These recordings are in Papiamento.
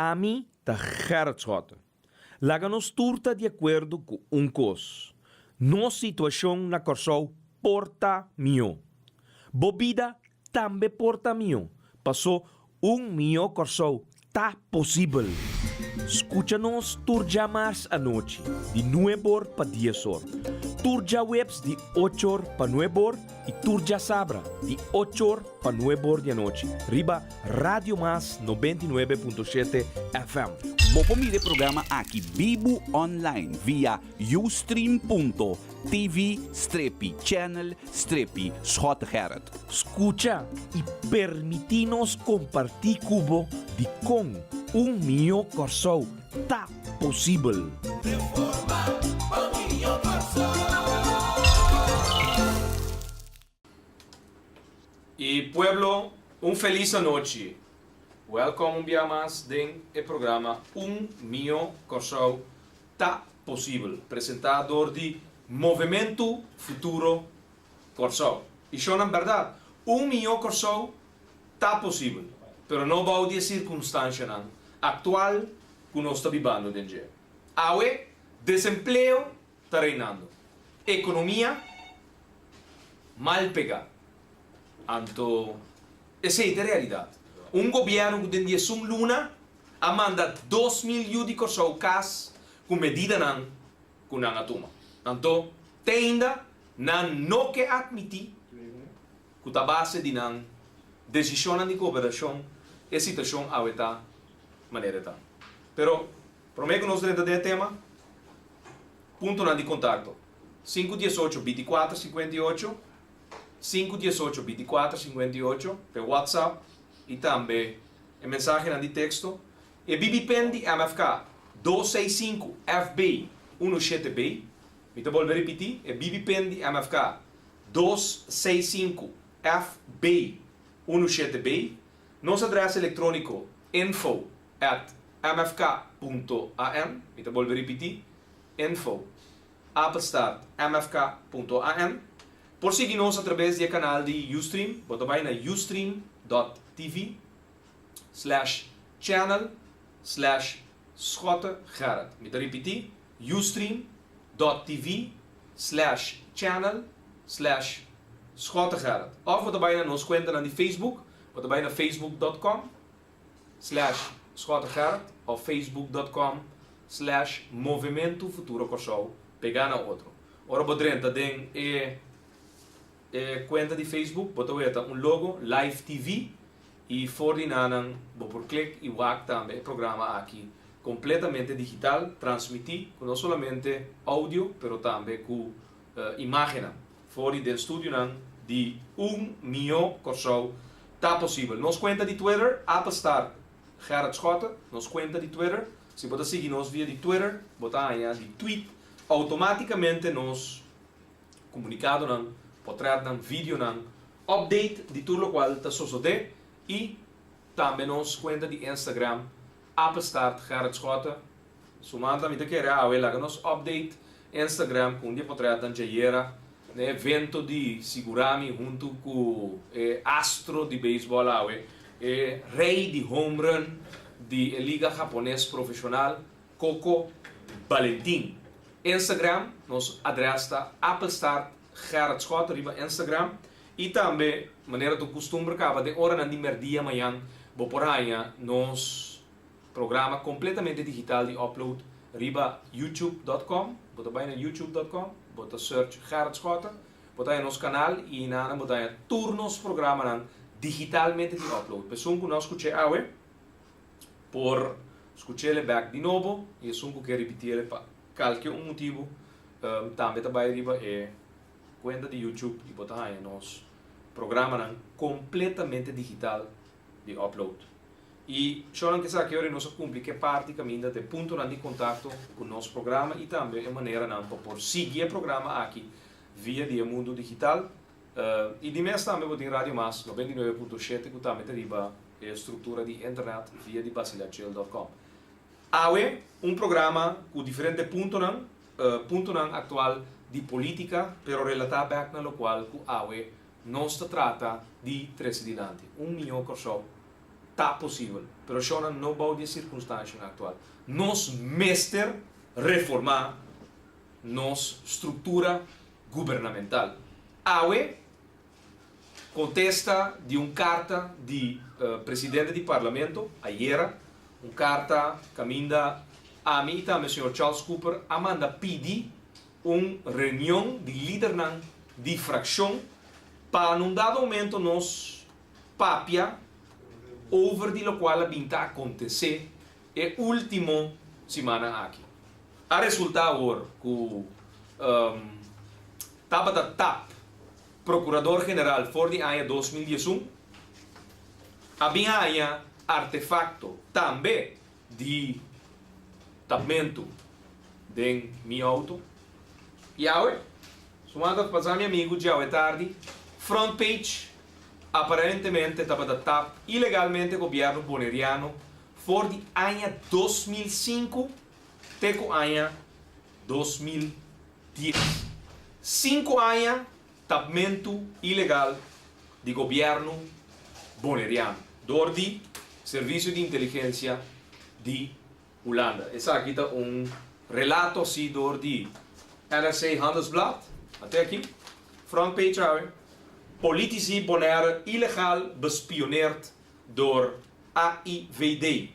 Ami ta Gerrit Schotte. Laga nos tur ta di akuerdo ku un kos, nos situashon na Kòrsou por ta mihó. Bo bida tambe por ta mihó, pasó un mihó Kòrsou ta posibel. Skucha nos tur djamars anochi di nueb'or pa dies'or, tur djaweps di och'or pa nueb'or i tur djasabra di och'or pa nueb'or di anochi riba Radio Mas 99.7 FM. Bo por mira e programa aki bibu online via ustream.tv strepi channel strepi Schottegerrit. Skucha i permití nos kompartí ku bo dikon un mihó Kòrsou ta posibel. Reforma pa un mihó Kòrsou. Y pueblo un feliz anochi. Welcome un bia mas den e programa Un Mihó Kòrsou Ta Posibel presentá dor di Movementu Futuro Kòrsou. I shonnan bèrdat, un mihó Kòrsou ta posibel, pero no bou di e sirkunstanshanan aktual ku nos ta bibando den dje. Awe, desempleo ta reinando, ekonomia mal pegá. Anto, esei ta e realidat. Un gobièrnu ku den diesun luna a manda 2000 yu di Kòrsou kas ku medidanan ku nan a tuma. Anto, te ainda nan no ke atmití ku ta base di nan desishonnan di kooperashon e situashon awe ta manera e ta. Pero, promé ku nos drenta den e tema, puntonan di kontakto, sinku diesocho bintikuater sinkuenta i ocho, 5 18 24 58, pe WhatsApp i tambe e mensahenan di teksto. E BB Pen di MFK, 265 FB 17B. Mi ta bolbe ripití, e BB Pen di MFK, 265 FB 17B. Nos adrès elektróniko, info@mfk.am. Mi ta bolbe ripití, info@mfk.am. Por sigui nos atraves di e kanal di Ustream, bo ta bai na ustream.tv/channel/SchotteGerrit. Mi ta ripití, ustream.tv/channel/SchotteGerrit. Òf bo ta bai na nos kuentanan di Facebook, bo ta bai na facebook.com/SchotteGerrit òf facebook.com/MovementuFuturoKòrsou, pegá na otro. Ora bo drenta den e kuenta di Facebook, bo ta weta un logo, Live TV, i for di einan bo por klek i wak tambe e programa aki kompletamente digital, transmití ku no solamente audio, pero tambe ku imágen. For di den studionan di Un Mihó Kòrsou Ta Posibel. Nos kuenta di Twitter, @GerritSchotte, nos kuenta di Twitter. Si bo sigui nos via di Twitter, bo ta haña di tweet outomátikamente nos komunikadonan, portretnan, videonan, update di tur lokual ta sosodé i tambe nos kuenta di Instagram, @GerritSchotte. Sumanta mi ta kere awe laga nos update Instagram ku un di portretnan djayera na evento di Sigurami huntu ku e astro di beisbòl awe, e rei di home run di e liga hapones profeshonal, Coco Valentin. Instagram, nos adrès ta @GerritSchotte riba Instagram i tambe manera ta kustumber kaba den oranan di mèrdia mañan bo por haña nos programa kompletamente digital di upload riba youtube.com. Bo ta bai na youtube.com, bo ta search Gerrit Schotte, bo ta haña nos kanal i einan bo ta haña tur nos programanan digitalmente di upload. Pa esun ku no a skuch'é awe, por skuch'é bèk di nobo i esun ku ke ripití pa kualke un motibu, tambe ta bai riba e kuenta di YouTube i bo ta haña nos programanan kompletamente digital di upload. I shonnan ke sa ku nos a kumpli ku e parti kaminda di puntonan di kontakto ku nos programa i tambe e maneranan pa por sigui e programa aki via di mundu digital. I di mes tambe bo tin Radio Mas 99.7 ku tambe ta riba e struktura di internet via di basilachill.com. Awe, un programa ku diferente puntonan, puntonan aktual di polítika, pero relatá bèk na lokual ku awe nos ta trata di trese dilanti. Un mihó Kòrsou ta posibel. Ta posibel, pero shona no bou di e sirkunstanshanan aktual. Nos mester reformá nos struktura gubernamental. Awe, kontesta di un karta di presidente di Parlamento, ayera, un karta kaminda ami i tambe señor Charles Cooper a manda pidi un reunion di lidernan di frakshon pa na un dado momento nos papia over di locual a bin ta acontece e ultimo simannan aki. A resulta awor cu tabata tap Procurador General for di aña 2011 a bin haña artefacto tambe di tapmentu den mi auto y awe su manda pasa mi amigu djawe tardi front page aparentemente tabata tap ilegalmente gobierno Boneriano for di aña 2005 te cu aña 2010. Cinco aña tapmentu ilegal di gobierno Boneriano dor di Servicio di Inteligencia di Hulanda. Esaki ta un relato así dor di NRC Handelsblad. Ate aki, front page awe, Politici Bonaire illegaal bespioneerd door AIVD,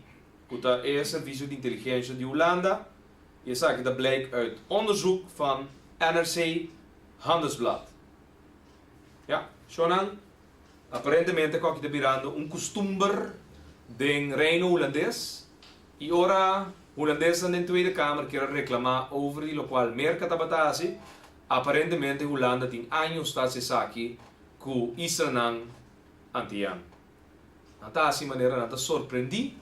cu ta e Servicio di Inteligencia di Hulanda, y esaki ta blijk uit onderzoek van NRC Handelsblad. Ja, shonan, aparentemente cu aki ta birando un custumber den Reino Hulandes y ora Hulandesnan den Tweede Kamer kier a reclama over di locual Merca tabata haci, aparentemente Hulanda tin años ta haci esaki cu islanan Antiano. Nan ta haci manera nan ta sorprendi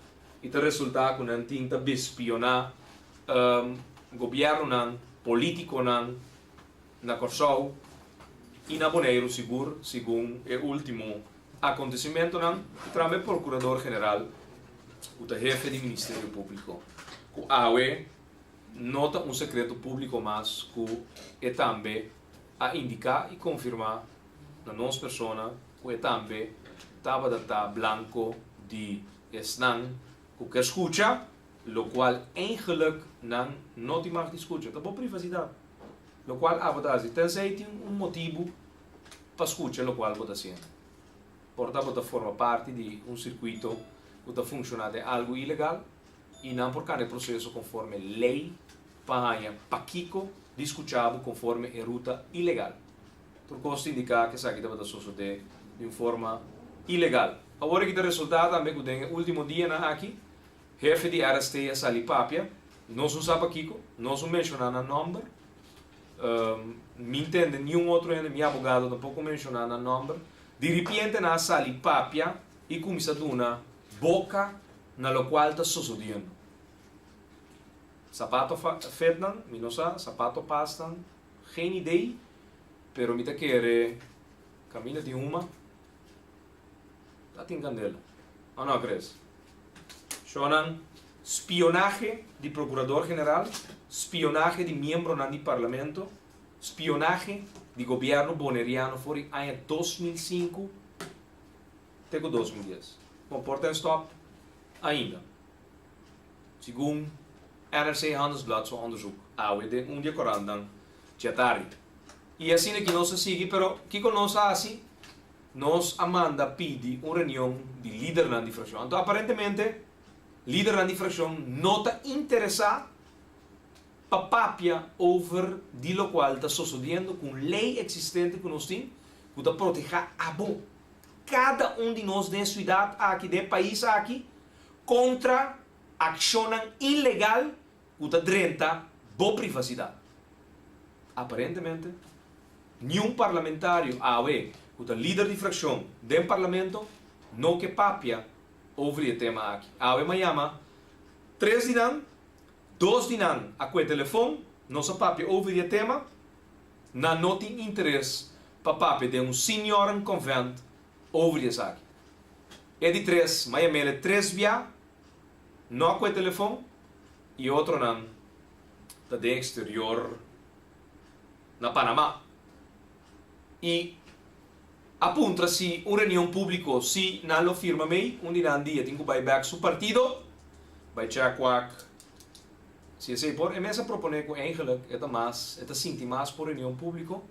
y ta resulta cu nan tin ta bespiona gobiernonan, politiconan na Corsou y na Boneiru sigur, segun e ultimo acontecimentonan y trambe Procurador General cu ta hefe di Ministerio Publico cu awe no ta un secreto publico mas cu e tambe a indica y confirma na nos persona cu e tambe tabata ta blanco di esnan cu ke scucha, locual eigenlijk nan no tin mag di scucha. Ta bo privacidad, locual abo ta haci, tenzij tin un motibu pa scucha locual bo ta haciendo. Por ta bo ta forma parti di un circuito cu ta funciona den algo ilegal y nan por cana e proceso conforme ley pa haña pakico di scucha bo conforme e ruta ilegal. Tur kos ta indiká ku esaki tabata sosodé di un forma ilegal. Awor aki ta resultá tambe ku den e último dianan aki, hefe di RST a sali papia. Nos no sa pakiko, nos no menshoná nan nòmber. Mi ntende niun otro hende, mi abogado tampoko menshoná nan nòmber. Diripiente nan a sali papia i kuminsá duna boka na lokual ta sosodiendo. Sapato fetnan, mi no sa, sapato pasnan. Geen idee, pero mi ta kere caminda tin huma, ta tin candela. O no, Chris? Shonan, spionahe di Procurador General, spionahe di miembronan di Parlamento, spionahe di gobierno Boneriano for di aña 2005 te cu 2010. Bon, por ta en stop ainda. Segun NRC Handelsblad su onderzoek awe den un di e korantnan djatardi. I asina ki nos a sigui, pero kiko nos a hasi? Nos a manda pidi un reunion di lidernan di frakshon. Anto aparentemente lidernan di frakshon no ta interesá pa papia over di lokual ta sosodiendo ku un lei eksistente ku nos tin ku ta protehá abo, kada un di nos den e siudat aki, den e pais aki, kontra akshonnan ilegal ku ta drenta bo privasidat. Aparentemente, niun parlamentario awe ku ta lider di frakshon den parlamento no ke papia over di e tema aki. Awe m'a yama tres di nan, dos di nan a kue telefon, nos a papia over di e tema, nan no tin interes pa papia den un seniorenconvent over di esaki. E di tres, m'a yam'ele tres bia, no a kue telefon i otronan ta den exterior na Panama. I. A puntra si un reunion públiko si nan lo firma mei, un di nan di e tin ku bai bèk su partido, bai check wak si esei por. E mes a proponé ku eigenlijk e ta mas, e ta sinti mas por reunion públiko.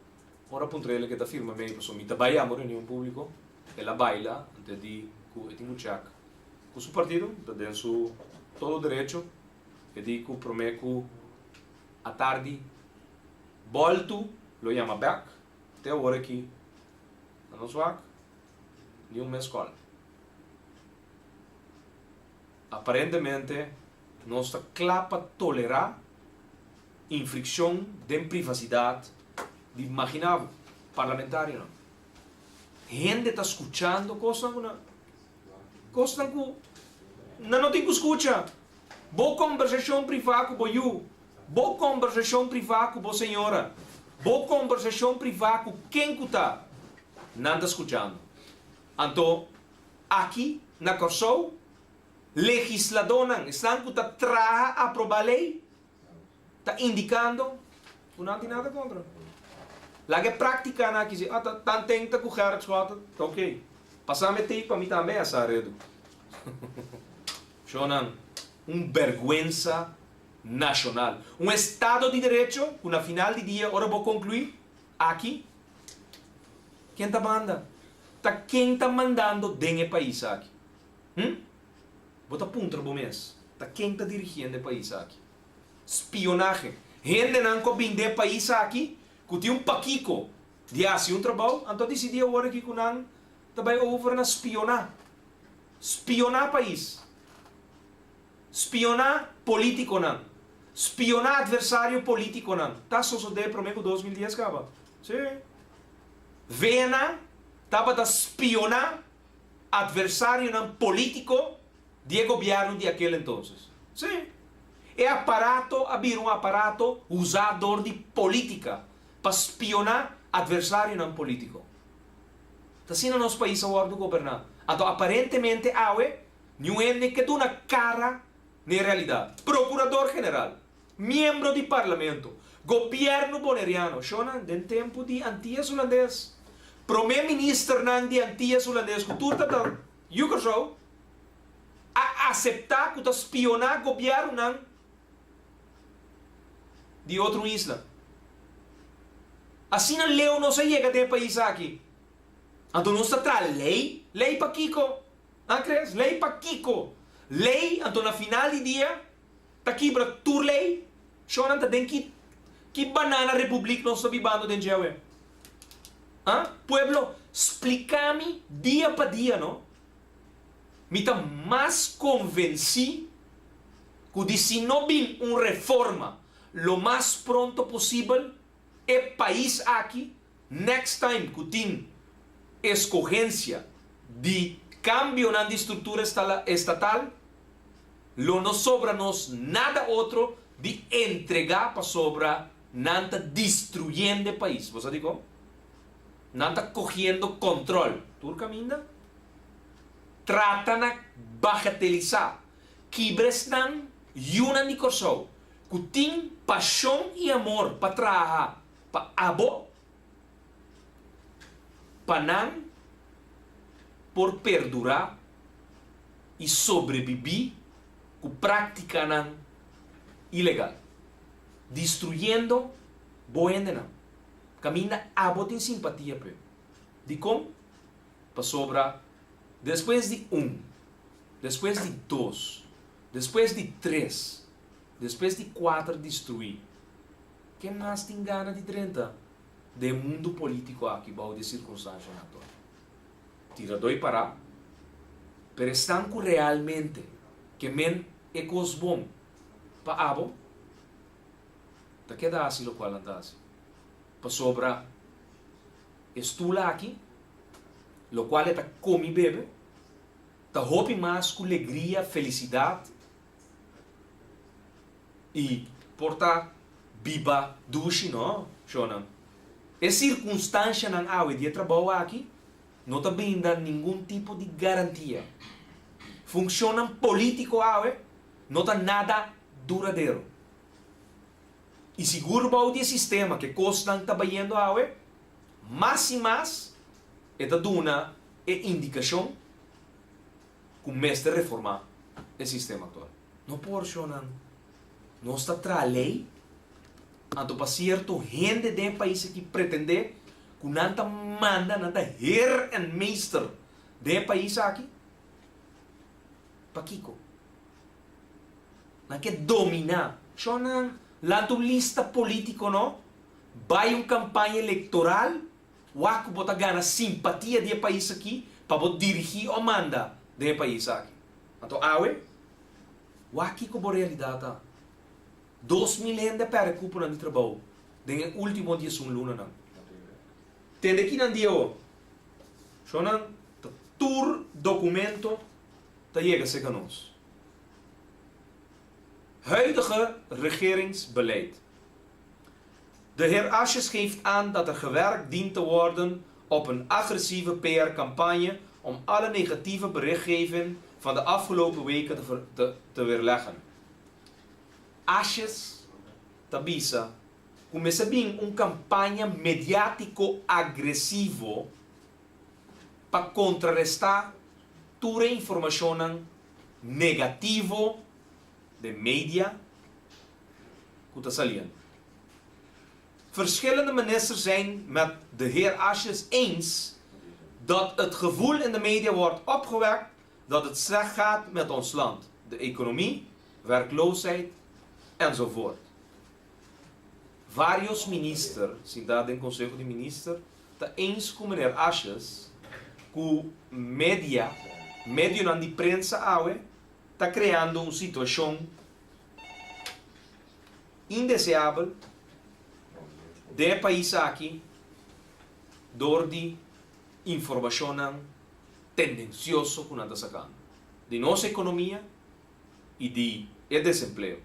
Ora puntra el ku e ta firma mei pasobra mi ta bai yama un reunion públiko, el a baila anto e di ku e tin ku check ku su partido, ta den su todo derecho, e di ku promé ku atardi bòltu lo yama bèk. Te awor aki na nos wak ni un mes kòl. Aparentemente nos ta kla pa tolerá infrikshon den privasidat di magina bo, parlamentarionan. Hende ta skuchando kosnan ku nan kosnan ku nan no tin ku skucha. Bo kombersashon privá ku bo yu Bo kombersashon privá ku bo señora, bo kombersashon privá ku ken ku ta, nan ta skuchando. Anto, aki na Kòrsou, legisladónan, esnan ku ta traha aprobá lei, ta indikando ku nan tin nada kontra. Laga e práktikanan aki si, ah, ta tanten ta ku Gerrit Schotten, ta oké. Pasá mi tei pa mi tambe a sa redu. Shownan, un bèrgwensa nashonal. Un estado di derecho ku na final di dia ora bo konkluí aki, ken ta manda? Ta ken ta mandando den e pais aki? Hm? Bo ta puntra bo mes, ta ken ta dirigiendo e pais aki? Spionahe. Hendenan ku a bin den e pais aki ku tin un pakiko di hasi un trabou, anto a disidí awor aki ku nan ta bai over na spioná. Spioná pais. Spioná polítikonan, spioná atversario polítikonan ta sosodé promé ku 2010 kaba. Sí. VNA tabata spioná atversarionan polítiko di e gobièrnu di akel entonces. Sí. E aparato a bira un aparato usá dor di polítika pa spioná atversarionan polítiko. Ta asina nos pais a wòrdu goberná. Anto aparentemente awe Niun hende ke duna kara n'e realidat. Prokurador General, miembro di Parlamento, gobièrnu boneriano, shonnan den tempu di Antias Hulandes, promé ministernan di Antias Hulandes ku tur ta ta yu Kòrsou, a aseptá ku ta spioná gobièrnunan di otro isla. Asina leu nos a yega den e pais aki. Anto nos ta traha lei? Lei pa kiko? Nan crees? Ley pa kico? Ley, anto na final di dia ta kibra tur ley? Shownan ta den ki ki banana republiek nos ta bibando den dje awe? Ha? Pueblo, splica mi dia pa dia no. Mi ta mas convenci cu di si no bin un reforma lo mas pronto posibel e pais aki Next time cu tin escogencia di cambionan di structura estatal, lo no sobra nos nada otro di entrega pasobra nan ta destruyendo e pais. Bo sa dicon? Nan ta cogiendo control tur caminda. Trata na bagatelisa kibra esnan yunan di Corsou cu tin pasion y amor pa traha Pa abo, pa nan por perdurá i sobrebibí ku práktikanan ilegal, destruyendo bo hendenan kaminda abo tin simpatia p'e. Dikon? Pasobra despues di un, despues di dos, despues di tres, despues di kuater destruí, Ken mas tin gana di drenta den e mundu polítiko aki bou di e sirkunstanshanan aktual? Tira doi pará, pero esnan ku realmente ke men e kos bon pa abo, ta keda hasi lokual nan ta hasi. Pasobra e stul aki, lokual e ta komi bebe, ta hopi mas ku legria, felisidat I por ta biba dushi no, shonnan. E sirkunstanshanan awe di e trabou aki no ta brinda ningun tipo di garantia. Funshonnan polítiko awe no ta nada duradero. I sigur bou di e sistema ku e kosnan ta bayendo awe, mas i mas. E ta duna e indikashon ku mester reformá e sistema aktual. No por, shonnan. Nos ta traha lei, anto pa sierto hende den e pais aki pretendé ku nan ta manda, nan ta heer en meester den e pais aki? Pakiko? Nan ke dominá. Shonnan, lanta un lista polítiko no, bai un kampaña elektoral, wak ku bo ta gana simpatia di e pais aki pa bo dirigí o manda den e pais aki. Anto awe, wak kiko bo realidat ta. 2000 hende a pèrdè kuponan di trabou den e último 11 lunanan. Tende kinan dia awo. Shonnan, ta tur dokumento ta yega serka nos. Huidige regeringsbeleid. De heer Asjes geeft aan dat er gewerkt dient te worden op een agressieve PR-campagne om alle negatieve berichtgeving van de afgelopen weken te, te, te weerleggen. Asjes ta bisa ku mester bin un kampaña mediátiko agresivo pa kontrarestá tur e informashonnan negativo den media ku ta saliendo. Verschillende ministers zijn met de heer Asjes eens dat het gevoel in de media wordt opgewekt dat het slecht gaat met ons land, de economie, werkloosheid enzovoort. Varios minister, sintá den Conseho di Minister, ta eens ku meneer Asjes ku media, medionan di prensa awe ta kreando un situashon indeseabel den e pais aki dor di informashonnan tendensioso ku nan ta sakando di nos ekonomia i di e desempleo.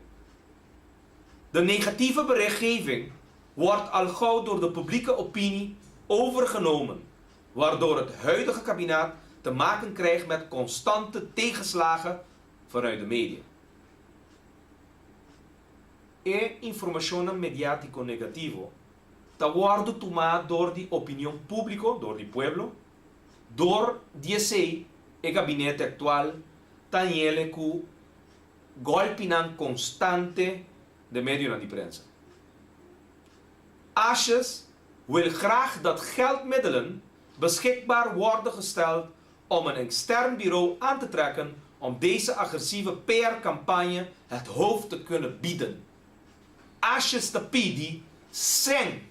De negatieve berichtgeving wordt al gauw door de publieke opinie overgenomen, waardoor het huidige kabinet te maken krijgt met constante tegenslagen vanuit de media. E informashonnan mediátiko negativo ta wòrdu tumá dor di opinion públiko, dor di pueblo, dor di esei e gabinete aktual ta hañ'ele ku gòlpinan konstante den medionan di prensa. Asjes wil graag dat geldmiddelen beschikbaar worden gesteld om een extern bureau aan te trekken om deze agressieve PR-campagne het hoofd te kunnen bieden. Asjes ta pidi sèn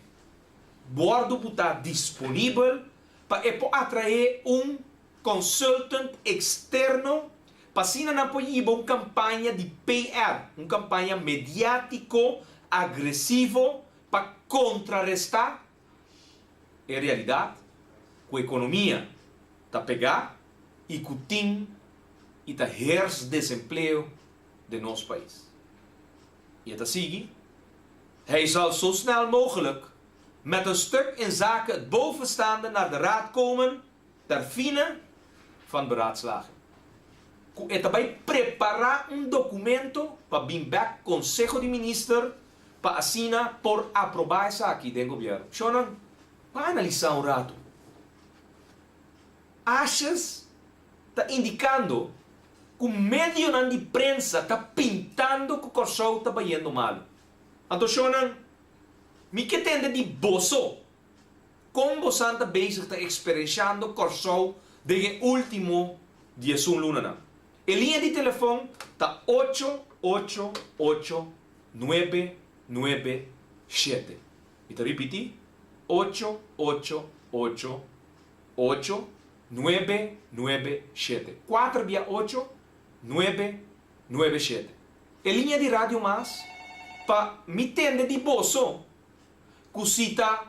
wòrdu butá disponibel pa e por atraé un consultant externo pa asina nan por hiba un campaña di PR, un campaña mediatico agresivo pa contraresta e realidad cu economia ta pega y cu tin y ta heers desempleo den nos pais. Y e ta sigui, Hij zal zo snel mogelijk met een stuk inzake het bovenstaande naar de Raad komen ter fine van beraadslaging. Ku e ta bai prepará un dokumento pa bin bèk Konseho di Minister pa asina por aprobá esaki den gobièrnu. Shonnan, ban analisá un ratu. Asjes ta indikando ku medionan di prensa ta pintando ku Kòrsou ta bayendo malu. Anto shonnan, mi ke tende di boso Kon bosan ta bezig ta eksperenshando Kòrsou den e último 11 lunanan? E liña di telefòn ta ocho ocho ocho nuebe nuebe shete. Mi ta ripití, ocho ocho ocho ocho nuebe nuebe shete. Kuater bia ocho, nuebe nuebe shete. E liña di Radio Mas pa mi tende di boso. Ku si ta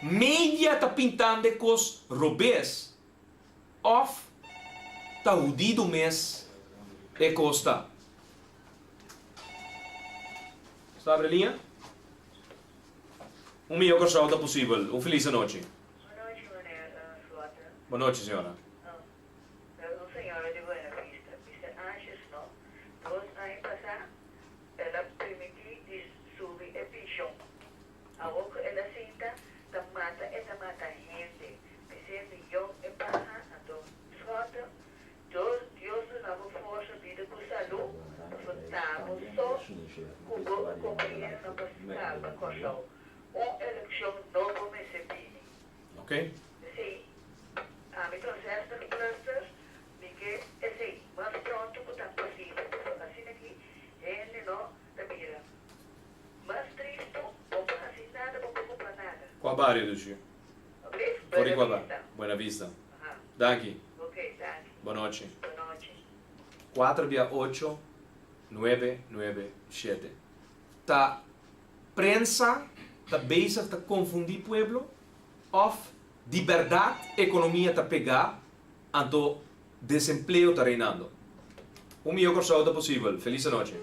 media ta pintando e kos robes òf ta hudido mes e kos ta. Sta abri liña? Un mihó Kòrsou ta posibel. Un felis anochi. Bonochi meneer Slotte. Bonochi señora. Un señora di Buena Vista, Mister Asjes no, dos aña pasá El a primiti di subi e penshon. Awor ku el a sinta ta mata e ta mata hende. Abo so ku bo gobièrnu pa salba Kòrsou. Un elekshon nobo mester bini. Ok. Sí. Ami ta un zestig plusser, mi ke esei mas pronto ku ta posibel, pasobra asina ki hende no ta bira mas tristu, bo por hasi nada, bo por kumpra nada. Kua bario dushi? For di kua bario? Buena Vista. Danki. Ok, danki. Bonochi. Bonochi. Kuater bia ocho, nuebe, nuebe, shete. Ta prensa ta bezig ta konfundí pueblo òf di bèrdat ekonomia ta pegá anto desempleo ta reinando? Un mihó Kòrsou ta posibel. Felis anochi.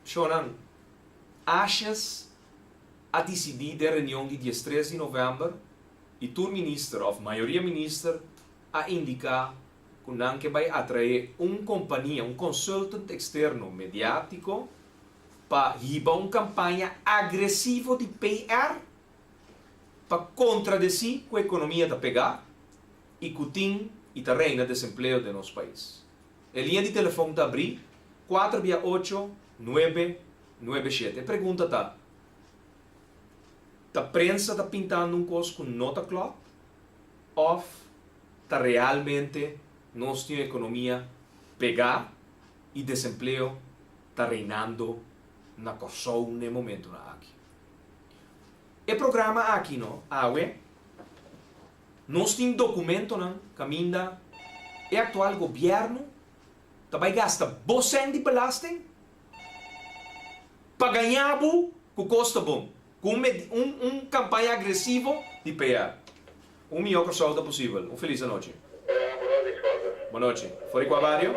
Shownan, Asjes a disidí den reunion di diestres di novèmber i tur minister òf mayoria minister a indiká ku nan ke bai atraé un kompania, un consultant eksterno mediátiko pa hiba un kampaña agresivo di PR pa kontradesí ku ekonomia ta pegá i ku tin i ta reina desempleo den nos pais. E liña di telefòn ta abrí kuater bia ocho nuebe nuebe shete. E pregunta ta, Ta prensa ta pintando un kos ku no ta klòp òf ta realmente nos tin un ekonomia pegá i desempleo ta reinando na Kòrsou n'e momentunan aki? E programa aki no, awe nos tin dokumentonan kaminda e aktual gobièrnu ta bai gasta bo sèn di belasting pa gaña bo ku kos ta bon, ku un un un kampaña agresivo di PR. Un mihó Kòrsou ta posibel. Un felis anochi. Bonochi. For di kua bario?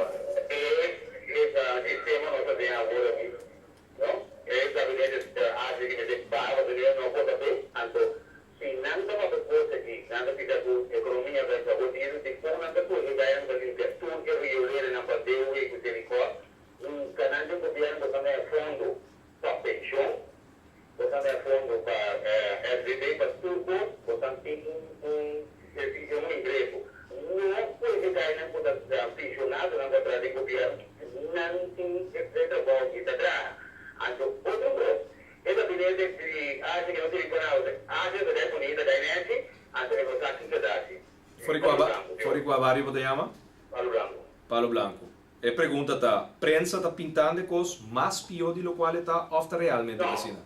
For di kua for di kua bario bo ta yama? Palo Blanco. E pregunta ta, prensa ta pintando e kos mas pió di lokual e ta òf ta realmente asina?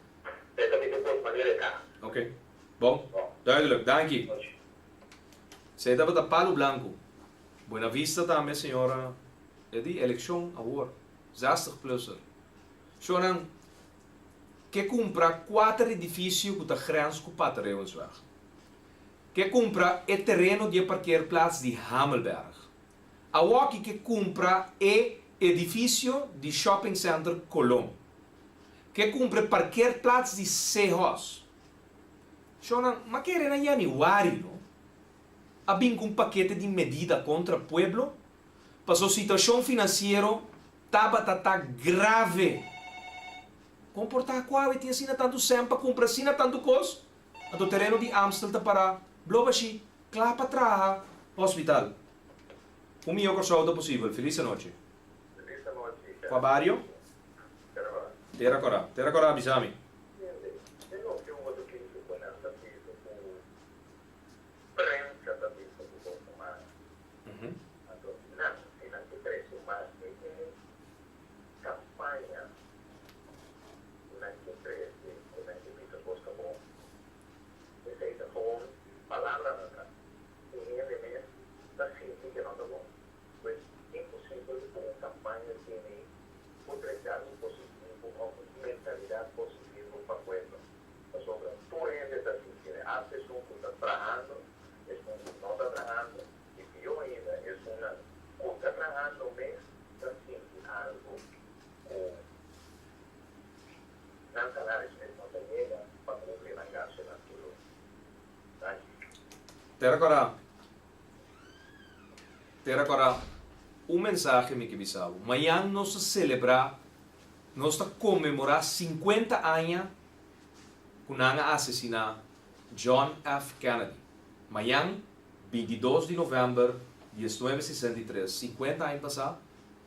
Ok. Bon. Duidelijk. Danki. Esei tabata Palo Blanco. Buena Vista tambe señora e di elekshon awor. Zestig plusser. Shownan ke kumpra kuater edifisio ku ta grens ku Patereeuwensweg. Ke kumpra e tereno di e parkeerplaats di Hamelberg. Awoki ke kumpra e edifisio di Shopping Center Colon. Ke kumpra e parkeerplaats di Sehos. Shownan, ma kere na yanüari no a bin ku un pakete di medida kontra pueblo paso situashon finansiero tabata ta grave. Kon por ta ku awe tin asina tantu sèn pa kumpra asina tantu kos? Anto tereno di Amstel ta para blo bashí, kla pa traha hospital. Un mihó Kòrsou ta posibel. Felis anochi. Felis anochi. Kua bario? Tera Kòrá. Tera Kòrá. Tera Kòrá bisa mi. Hende, e loke un otro bisa ku nan ta bisa ku prensa ta bisa ku bo ta mas. Anto nan, si nan ke trese mas e kampaña. ku nan ke trese, ku nan ke bisa kos ta bon. Esei ta gewoon palabranan ta. Tin hende mes ta sinti ke no ta bon. Pues imposibel ku un kampaña tene por trese algu positivo òf un mentalidat positivo pa pueblo. Pasobra tur hende ta sinti, hasta esun ku ta trahando, esun ku no ta trahando, i pió ainda esunnan ku ta trahando mes ta sinti algu ku nan salaris mes no ta yega pa cumpli nan gastonan tur luna. Danki. Tera Kòrá Tera Kòrá Un mensahe mi ke bisa bo. Mañan nos ta selebrá, nos ta konmemorá sinkuenta aña ku nan a asesiná John F. Kennedy. Mañan, bintidos di novèmber diesnuebe sesenta i tres, sinkuenta aña pasá.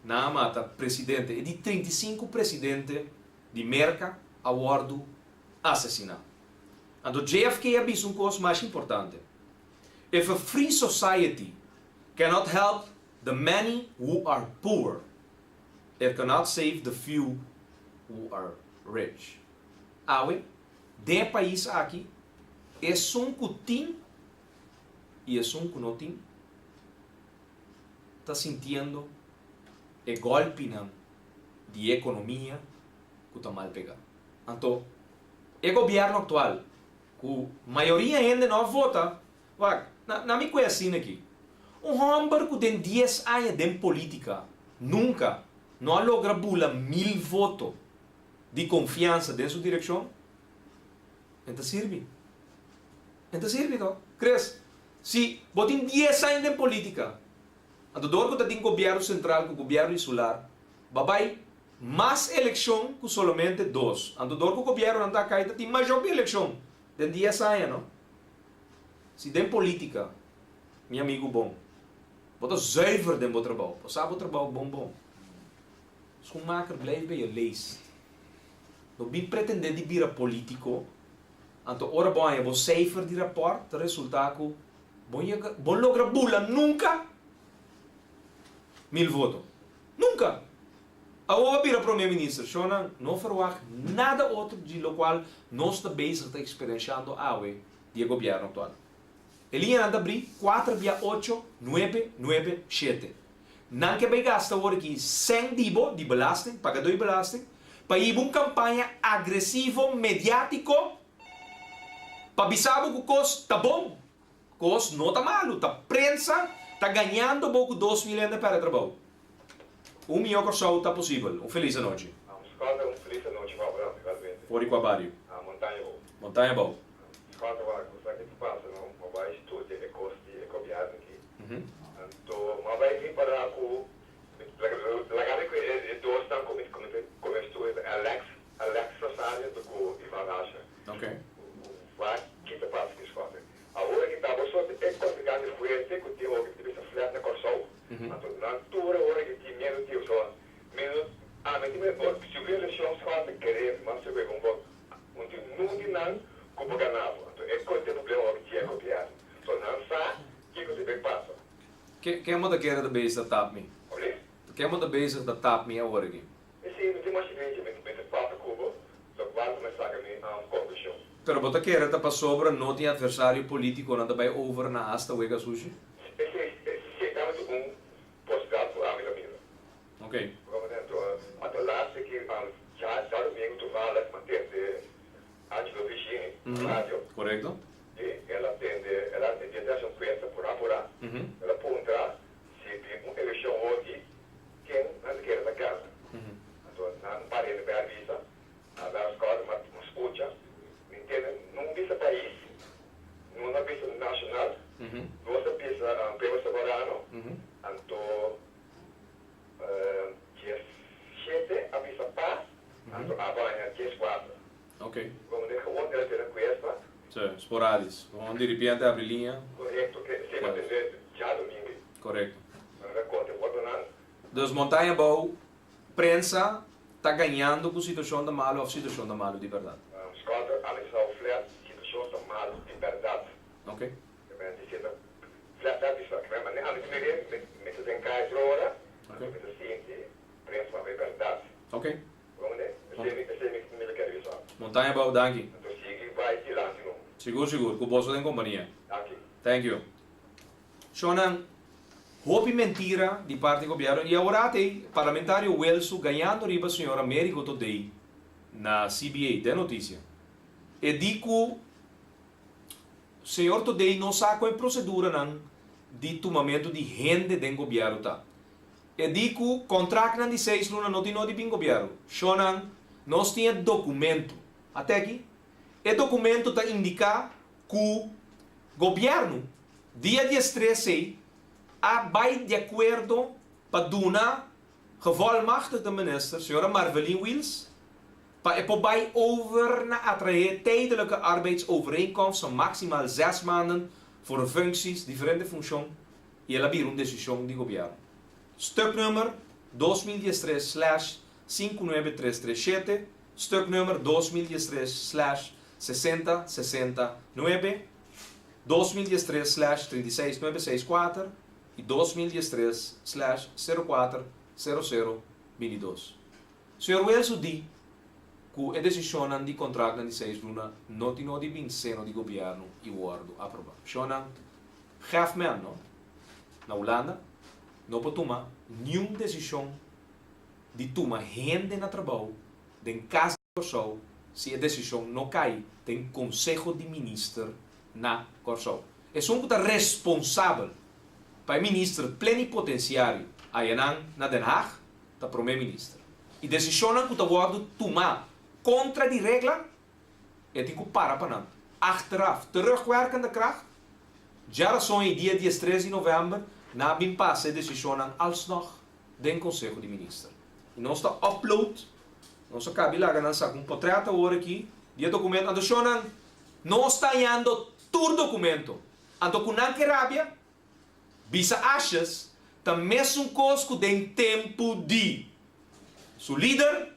Nan a mata presidente, e di 35 presidente di Merka a wòrdu asesiná. Anto JFK a bisa un kos mas importante: "If a free society cannot help the many who are poor, it cannot save the few who are rich." Awe, den e pais aki, esun ku tin i esun ku no tin ta sintiendo e gòlpinan di e ekonomia ku ta mal pegá. Anto, e gobièrnu aktual, ku mayoria hende no a vota, wak, na na mi kue asina aki, un hòmber ku den dies aña den polítika nunka no a logra bula mil voto di konfiansa den su direkshon, e ta sirbi. E ta sirbi to. Chris, si bo tin dies aña den polítika, anto dor ku ta tin gobièrnu sentral ku gobièrnu insular, bo a bai mas elekshon ku solamente dos. Anto dor ku gobièrnunan ta kai ta tin mayor di elekshon den dies aña, no? Si den polítika, mi amigu bon, bo ta zuiver den bo trabou, bo sa bo trabou bon bon. Schoenmaker blijf bij je leest. No bin pretendé di bira polítiko, anto ora bo haña bo seifer di rapòrt ta resultá ku bo yega bo logra bula nunka 1000 voto. Nunka! Awor a bira prome minister, shownan no verwagt nada otro di lokual nos ta bezig ta eksperenshando awe di e gobièrnu aktual. E liñanan ta bri kuater bia ocho nuebe nuebe shete. Nan ke bai gasta awor aki sèn di bo di belasting, pagadó di belasting, pa hiba un kampaña agresivo mediátiko pa bisa bo ku kos ta bon, kos no ta malu, ta prensa ta gañando bo ku 2000 hende pèrdè trabou. Un mihó Kòrsou ta posibel. Un felis anochi. Scott, un felis anochi pa bo tambe, igualmente. For di kua bario? Montaña Bou. Montaña Bou. Scott, wak, bo sa ki ta pasa no? Bo bai studia e kos di e gobièrnu aki. Anto bo bai ripará ku, laga mi ku e dosnan ku mi ku mi ta kome studia ta Alex, Alex Rosario anto ku Ivan Rasha. Wak ki ta pasa aki, Scott. Awor aki ta bo so e kontrinkante fuerte ku tin awor ki ta bisa flat na Kòrsou. Anto nan tur awor aki tin miedu di so miedu ami tin miedu ora si hubiera eleccion so ta kere mas sigur un bo un tin nun di nan ku por gana bo anto e kos ta e problema awor ki dje gobierno so nan sa kiko ta bay pasa. Ke ken bo ta kere ta bezig ta tap mi? Oblé? Ken bo ta bezig ta tap mi awor aki? Esei mi tin masha bichi mi ta papia ku bo lokual ku mi a saka mi konklushon. Pero bo ta kere ta pasobra no tin adversario politico nan ta bay over na hasta wega sushi? Esei ciertamente un posibilidad cu ami ta mira. Ok. Como dentro a ta laatste ki djadomingo toevallig mi a tende Angelo Vicini na radio. Correcto. Y el a tende el a tende haci un encuesta pura pura. El a puntra si bin un eleccion hopi ken nan ta kere ta gana. Anto nan un par hende bay a bisa a la Scott ma scucha mi ntende nun bisa pais nun a bisa nacional nos a bisa pueblo soberano anto 17 a bisa pas anto a baña 14. Como den gewoon el a tene cuesta. Sí, sporadis. Gewoon diripiente abri liña. Correcto, ke esei a tende djadomingo. Correcto. Nan ta conta e votonan. Dus Montaña Bou, prensa ta gañando ku situacion ta malo of situacion ta malo di berdad? Scott, Alex Hou Flat, situacion ta malo di berdad. Ok. Ke men di sienta flat flat di sa. Ke men mane ami ta mire, mi ta den kai otro ora, anto mi ta sinti prensa papia berdad. Ok. Bon ne, esei mi esei mi mi ta kere bisa. Montaña Bou, danki. Anto sigui bai dilanti no. Sigur sigur, ku boso den kompania. Danki. Thank you. Shownan, hopi mentira di parti gobierno y awor ate parlamentario Welsu gañando riba señor Americo Todey na CBA den noticia. E di cu señor Todey no sa con e proceduranan di tumamento di hende den gobierno ta. E di cu contractnan di seis luna no tin no di bin gobierno. Shownan, nos tin e documento. Ate aki, e documento ta indica cu gobierno dia 13 ei a bai di akuerdo pa duna gevolmachtigde minister, señora Marvelyne Wiels, pa e por bai over na atraé tijdelijke arbeidsovereenkomst van maximaal 6 maanden voor functies, diferente funcion, y el a bira un decision di gobierno. Stuknummer. 2013 slash 59337, stuknummer 2013 slash 60 60 9, 2013 slash 36 964 i 2013 slash 04 00 22. Señor Wilson di ku e desishonnan di kontraktnan di seis luna no tin no di bin seno di gobièrnu i wòrdu aprobá. Shonnan, gef men no, na Hulanda no por tuma niun desishon di tuma hende na trabou den Kas di Kòrsou si e desishon no kai den Konseho di Minister na Kòrsou. Esun ku ta responsabel pa e minister plenipotensiario ayanan na Den Haag ta Prome Minister. I desishonnan ku ta wòrdu tumá kontra di regla e tin ku para pa nan. Achteraf, terugwerkende kracht, djarason i dia diestres di novèmber nan a bin pasa e desishonnan alsnog den Konseho di Minister. I nos ta upload, nos a kabi laga nan saka un potrèt awor aki di e dokumento. Anto shonnan, nos ta hañando tur dokumento. Anto ku nan ke rabia, bisa Asjes ta mesun kos ku den tempu di su lider.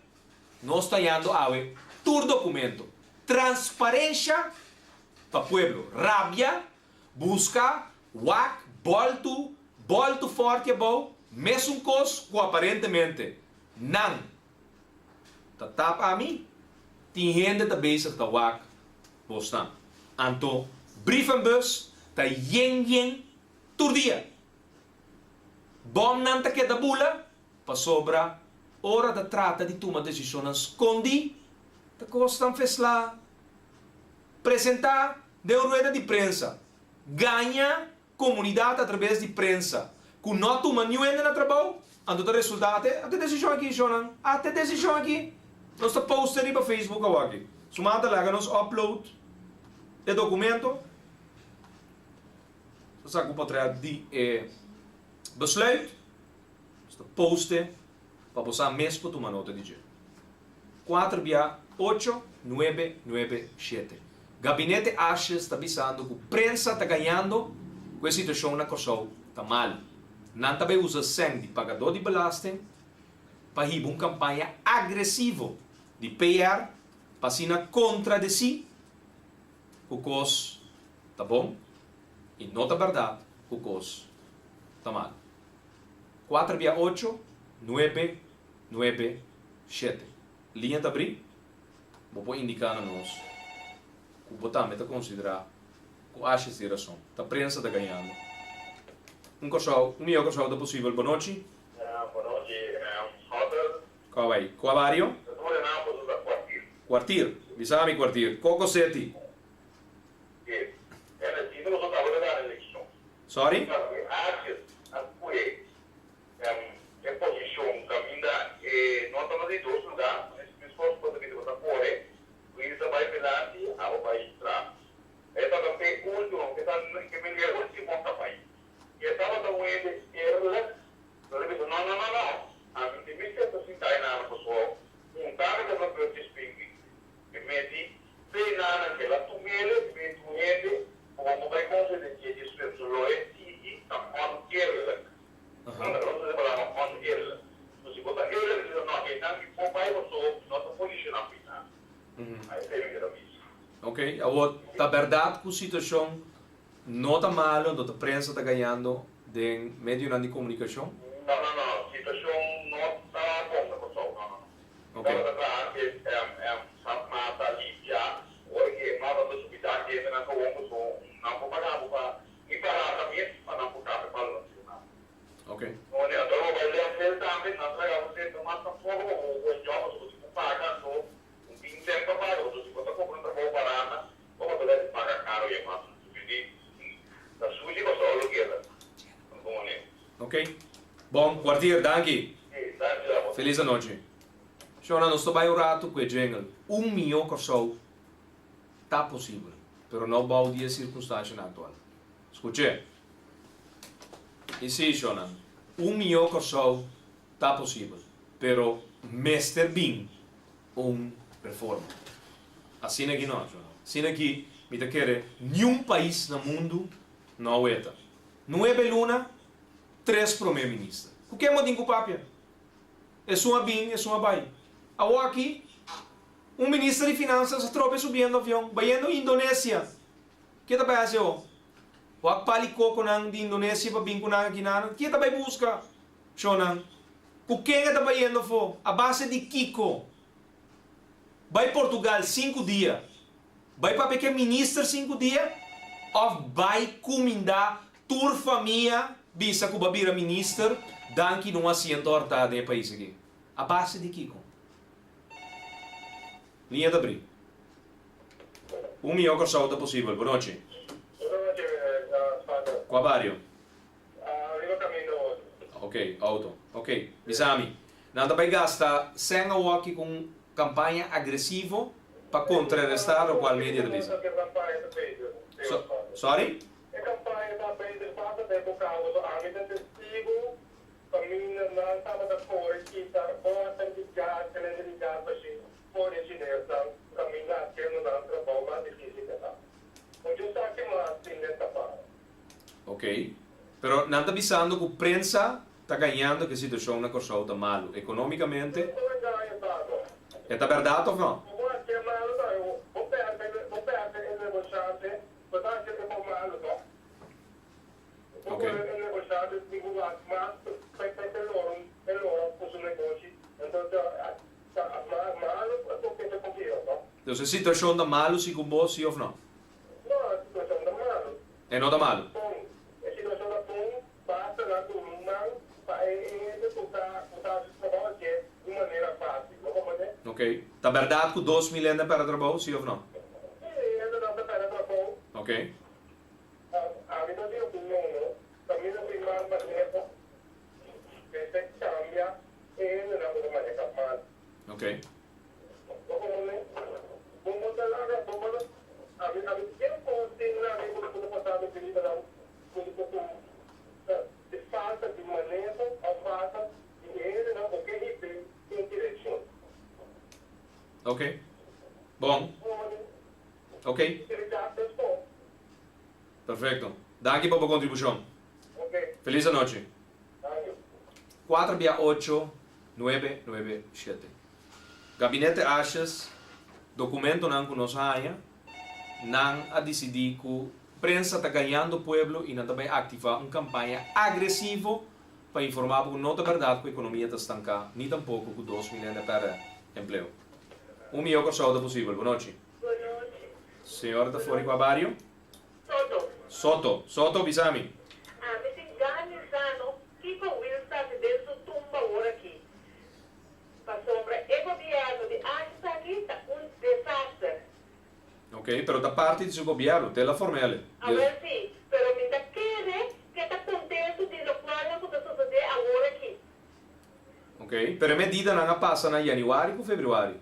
Nos ta hañando awe tur dokumento. Transparensha pa pueblo. Rabia, buska, wak, bòltu, bòltu fòrti abou, mesun kos ku aparentemente nan ta tap ami, tin hende ta bezig ta wak bosnan. Anto brievenbus ta yen yen tur dia. Bòmnan ta keda bula Pasobra ora ta trata di tuma desishonnan skondí, ta kosnan feslá. Presentá den un rueda di prensa, gaña komunidat atrabes di prensa ku no a tuma niun hende na trabou, anto ta resultá ate ate desishon aki, shonnan, ate desishon aki. Nos ta poster riba Facebook awaki. Suma ta laga nos upload e dokumento. Nos ta saka un potrèt di e besluit. Nos ta poste pa bo sa mes por tuma nota di dje. Kuater bia ocho nuebe nuebe shete. Gabinete Asjes ta bisando ku prensa ta gañando ku e situashon na Kòrsou ta malu. Nan ta bai usa sèn di pagadó di belasting pa hiba un kampaña agresivo di PR pa asina kontradesí ku kos ta bon i no ta bèrdat ku kos ta malu. Kuater bia ocho, nuebe, nuebe, shete. Liña ta brí, bo por indiká na nos ku bo tambe ta konsiderá ku Asjes tin rason. Ta prensa ta gañando. Un Kòrsou, un mihó Kòrsou ta posibel. Bonochi. Bonochi, Hotel. Kua bai? Kua bario? Kwartier. Kwartier. Bisa mi kwartier. Koko City. Sorry? Pe nan ke la tumele di bin tur hende ku bo por bai konfia den dje dje swift so lo e sigui ta oneerlijk. No ta usa e palabra oneerlijk. So si bo ta eerlijk di bisa no e nan mi por bai paso mi no ta posiciona pi nan. A esei mi keda bisa. Ok, awor ta berdad ku situacion no ta malo anto ta prensa ta gañando den medionan di comunicacion? No no no, situacion no ta bon na Kòrsou, no no no. Ok. Tabata traha ke sap mata limpia ora ke mata ta subi dak hende nan kawon paso nan por paga bo pa ni barata mes pa nan por kape pa lo nan. Ok. No ne anto bo bai landfill tambe nan traga bo senta mas tampoco pa bo buen job paso bo tin ku paga anto un tin sent pa paga paso si bo ta compra un trabou barata bo bo ta debe paga caro y mas subi ta sushi paso lo keda. Ok. Bon, kwartier, danki. Felis anochi. Shona, nos ta bai un ratu ku e jingle. Un mihó Kòrsou ta posibel, pero no bou di e sirkunstanshanan aktual. Skuch'é. I sí, shona, un mihó Kòrsou ta posibel, pero mester bin un reforma. Asina aki no, shona. Asina aki mi ta kere niun pais na mundu no a weta. Nuebe luna, tres prome minister. Ku ken bo tin ku papia? Esun a bin, esun a bai. Awor aki, un minister di finansas atrobe subiendo avion, bayendo Indonesia. Ke ta bai hasi awor? Wak pali kokonan di Indonesia pa bin ku nan aki nan. Ke ta bai buska? Shonnan. Ku ken e ta bayendo afó? A base di kiko? Bai Portugal sinku dia. Bai papia ku e minister sinku dia òf bai kumindá tur famia bisa ku bo a bira minister danki na un asiento hòrtá den e pais aki? A base di kiko? Liña ta bri. Un mihó Kòrsou ta posibel. Bonochi. Bonochi, Sander. Kua bario? Riba kaminda otro. Ok, auto. Ok, bisa mi. Nan ta bai gasta sèn awoki ku un kampaña agresivo pa kontrarestá lokual media ta bisa. Sorry? E kampaña ta bezig basta tempu kaba, so ami ta testigu kaminda nan tabata kore kita bòter di gas, silinder di gas bashí for di chinesnan kaminda hasiendo nan trabou mas difísil ke ta. Muchu sa ki mas tin den tapá. Ok. Pero nan ta bisando ku prensa ta gañando ku e situashon na Kòrsou ta malu ekonómikamente. Bo ta gaña Pablo. E ta bèrdat òf no? Bo hasié malu ta bo pèrdè bo pèrdè e negoshante bo ta hasié e bo malu no. Bo Ok. e negoshante tin ku wak mas pa e lora e lora ku su negoshi entonces ta malu pa e ta konfia no. Dus e situashon ta malu segun bo si òf no? No, e situacion ta malu. E no ta malu. Bon, e situacion ta bon, basta nan duna un man pa e hende cu ta cu ta haci su trabao hacié di un manera facil. Bo comprende? Ok. Ta berdad cu 2000 hende a perde trabao, si of no? Si, e hendenan ta perde trabao. Ok. Ami ta di opinion, no, caminda tin mal maneho, mester cambia e hendenan cu ta maneha mal. Ok. Bo komo bo no ta laga bo bo ami ami bien kon tin laga ku ta pasando bida nan ku ku ku di falta di maneho of falta di hendenan ku ke hib'é un direkshon. Ok. Bon. Ok. Perfecto. Danki pa bo kontribushon. Ok. Felis anochi. Danki. Kuater bia ocho nuebe nuebe shete. Gabinete Asjes, Documentonan cu nos haña, nan a dicidi cu prensa ta gañando pueblo y nan ta bay activa un campaña agresivo pa informa bo cu no ta berdad cu economia ta stanca ni tampoco cu 2000 hende a perde empleo. Un mijo Corsou ta posibel. Bonochi. Bonochi. Señora ta for di cua bario? Soto. Soto. Soto, bisa mi. Ami tin gana di sa no kico Will ta haci den su tumba awor aki. Pasobra e gobierno di Asjes aki ta un desaster. Ok, pero ta parti di su gobierno, te la formele. Awel si, pero mi ta kere ke ta contento di locualnan cu ta sucede awor aki. Ok, pero e medidanan a pasa na januari cu februari.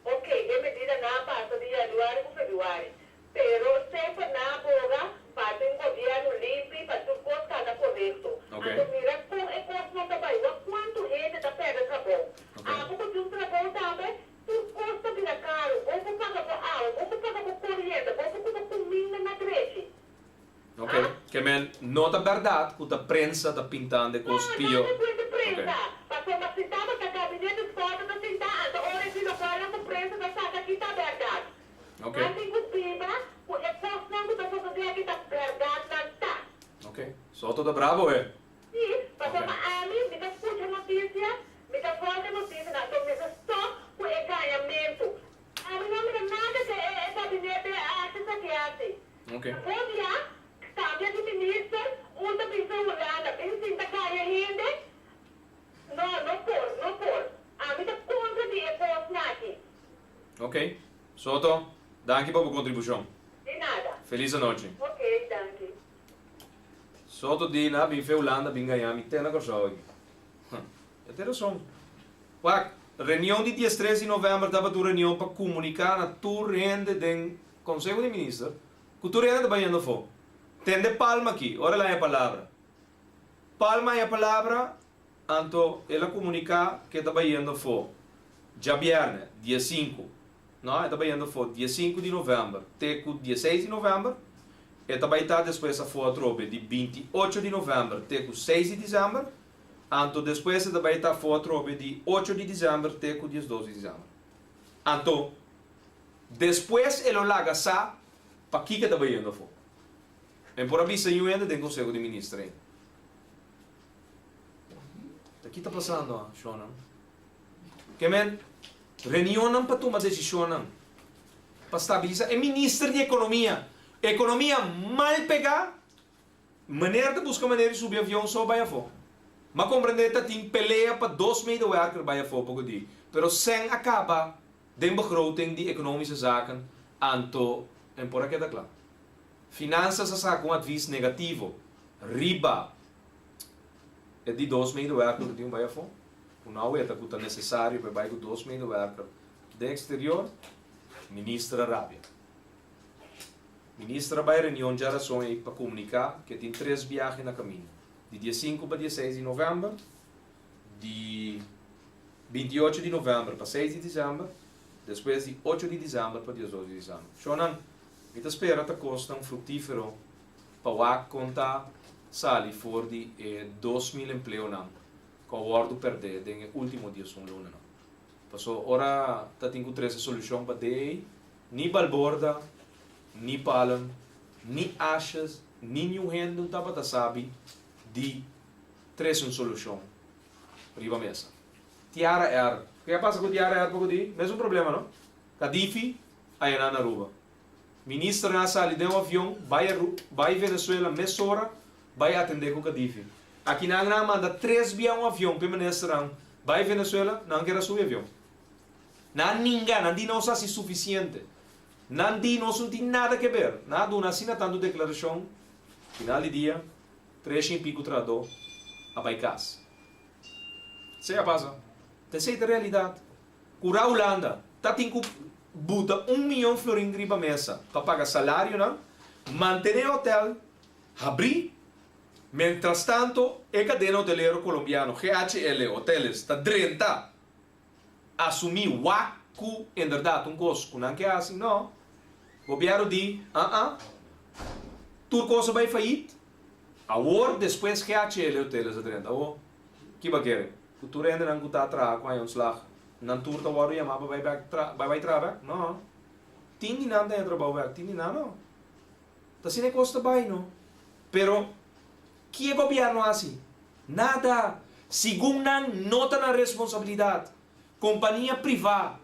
Ok, e medidanan a pasa di januari cu februari, Pero semper nan a boga pa tin un gobierno limpi pa tur cos cana corecto. Anto mira con e cosnan ta bay. Wak cuanto hende ta perde trabou. Abo cu tin un trabou tambe, tur cos ta bira caro. Bo por paga bo awa, bo por paga bo coriente, bo por cumpra cuminda na drechi. Ok, ke men no ta berdad cu ta prensa ta pintando e cos No, pio. no ta cuenta prensa. Pasobra si tabata gabinete Schotten ta sinta, anto ora e di locualnan cu prensa ta saca aki ta berdad. Ok. Nan tin cu biba cu e cosnan cu ta sosode aki ta berdad nan ta. Ok. Soto ta brabo he. Si, pasobra ami, mi ta scucha noticia, mi ta volga noticia nan, enton mester stop cu e gañamento. Ami no mira nada cu e gabinete a haci esaki haci. Ok. Bon dia, cambia di minister, un ta bin for Hulanda, bin sinta gaña hende, no, no por, no por. Ami ta contra di e cosnan aki. Ok. Soto, danki pa bo kontribushon. Di nada. Felis anochi. Ok, danki. Soto di na bin fe Hulanda bin gaña mi te na Kòrsou aki. Huh. E tin rason. Wak, reunion di diestres di novèmber tabata un reunion pa komuniká na tur hende den Konseho di Minister ku tur hende ta bayendo afó. Tende Palma aki, ora el haña palabra. Palma haña palabra Anto el a komuniká ku e ta bayendo afó djabièrnè, dia sinku. No, e ta bayendo afó dia sinku di novèmber te ku dieseis di novèmber. E ta bai ta despues afó atrobe di 28 di novèmber te ku 6 di desèmber. Anto despues e ta bai ta afó atrobe di ocho di dezèmber te ku diesdos di dezèmber. Anto despues e lo laga sa pakiko e ta bayendo afó. Men por a bisa yu hende den Konseho di Minister ei. Ta ki ta pasando a, shonnan? Ke men reunionnan pa tuma desishonnan pa stabilisa e minister di ekonomia. Ekonomia mal pegá, meneer ta buska manera di subi avion so bai afó. M'a komprendé ta tin pelea pa dos medewerker bai afó poko di, pero sèn a kaba den begroting di Economische Zaken anto en por a keda kla. Finanzas a saka un advis negativo riba e di dos medewerker ku tin un bai afó, ku no a weta ku ta nesesario pa e bai ku dos medewerker den eksterior, minister a rabia. Minister a bai reunion djarason ei pa komuniká ku e tin tres biahe na kaminda, di diesinku pa dieseis di novèmber, di bintiocho di novèmber pa seis di desèmber, despues di ocho di desèmber pa diesdos di desèmber. Shownan, mi ta spera ta kosnan fruktífero pa wak kon ta sali for di e 2000 empleonan ku a wòrdu pèrdè den e último diesun lunanan. Paso ora ta tin ku trese solushon pa DE, ni Balborda, ni Palm, ni Asjes, ni niun hende un tabata sabi di trese un solushon riba mesa. Tiara Air, ke a pasa ku Tiara Air poko di? Mesun problema no? Kadifi a yena na Aruba. Ministernan a sali den un avion bai Aru bai Venezuela mesora bai atende ku Kadifi. Akinan nan a manda tres bia un avion p'e ministernan bai Venezuela, nan kier a subi avion. Nan a ninga, nan di nos a hasi sufisiente. Nan di nos no tin nada ke ber. Nan a duna asina tantu deklarashon, final di dia tres shen piku trahadó a bai kas. Esei a pasa. Ta esei ta realidat. Kura Hulanda ta tin ku buta un miyon florin riba mesa pa paga salarionan, mantené hotel habrí. Mientrastanto e kadena hotelero kolombiano GHL Hoteles ta drenta asumí wak ku inderdat un kos ku nan ke hasi. No. Gobièrnu di, ah-ah, tur kos a bai fayit. Awor despues GHL Hoteles a drenta. Awor, ki bo a kere? Ku tur hendenan ku ta traha ku haña ontslag, nan tur ta wòrdu yamá pa bai bèk tra bai bai traha bèk? No. Tin di nan ta haña trabou bèk, tin di nan no. Ta asina e kos ta bai, no. Pero, ki e gobièrnu hasi? Nada! Segun nan no ta nan responsabilidat. Kompania privá,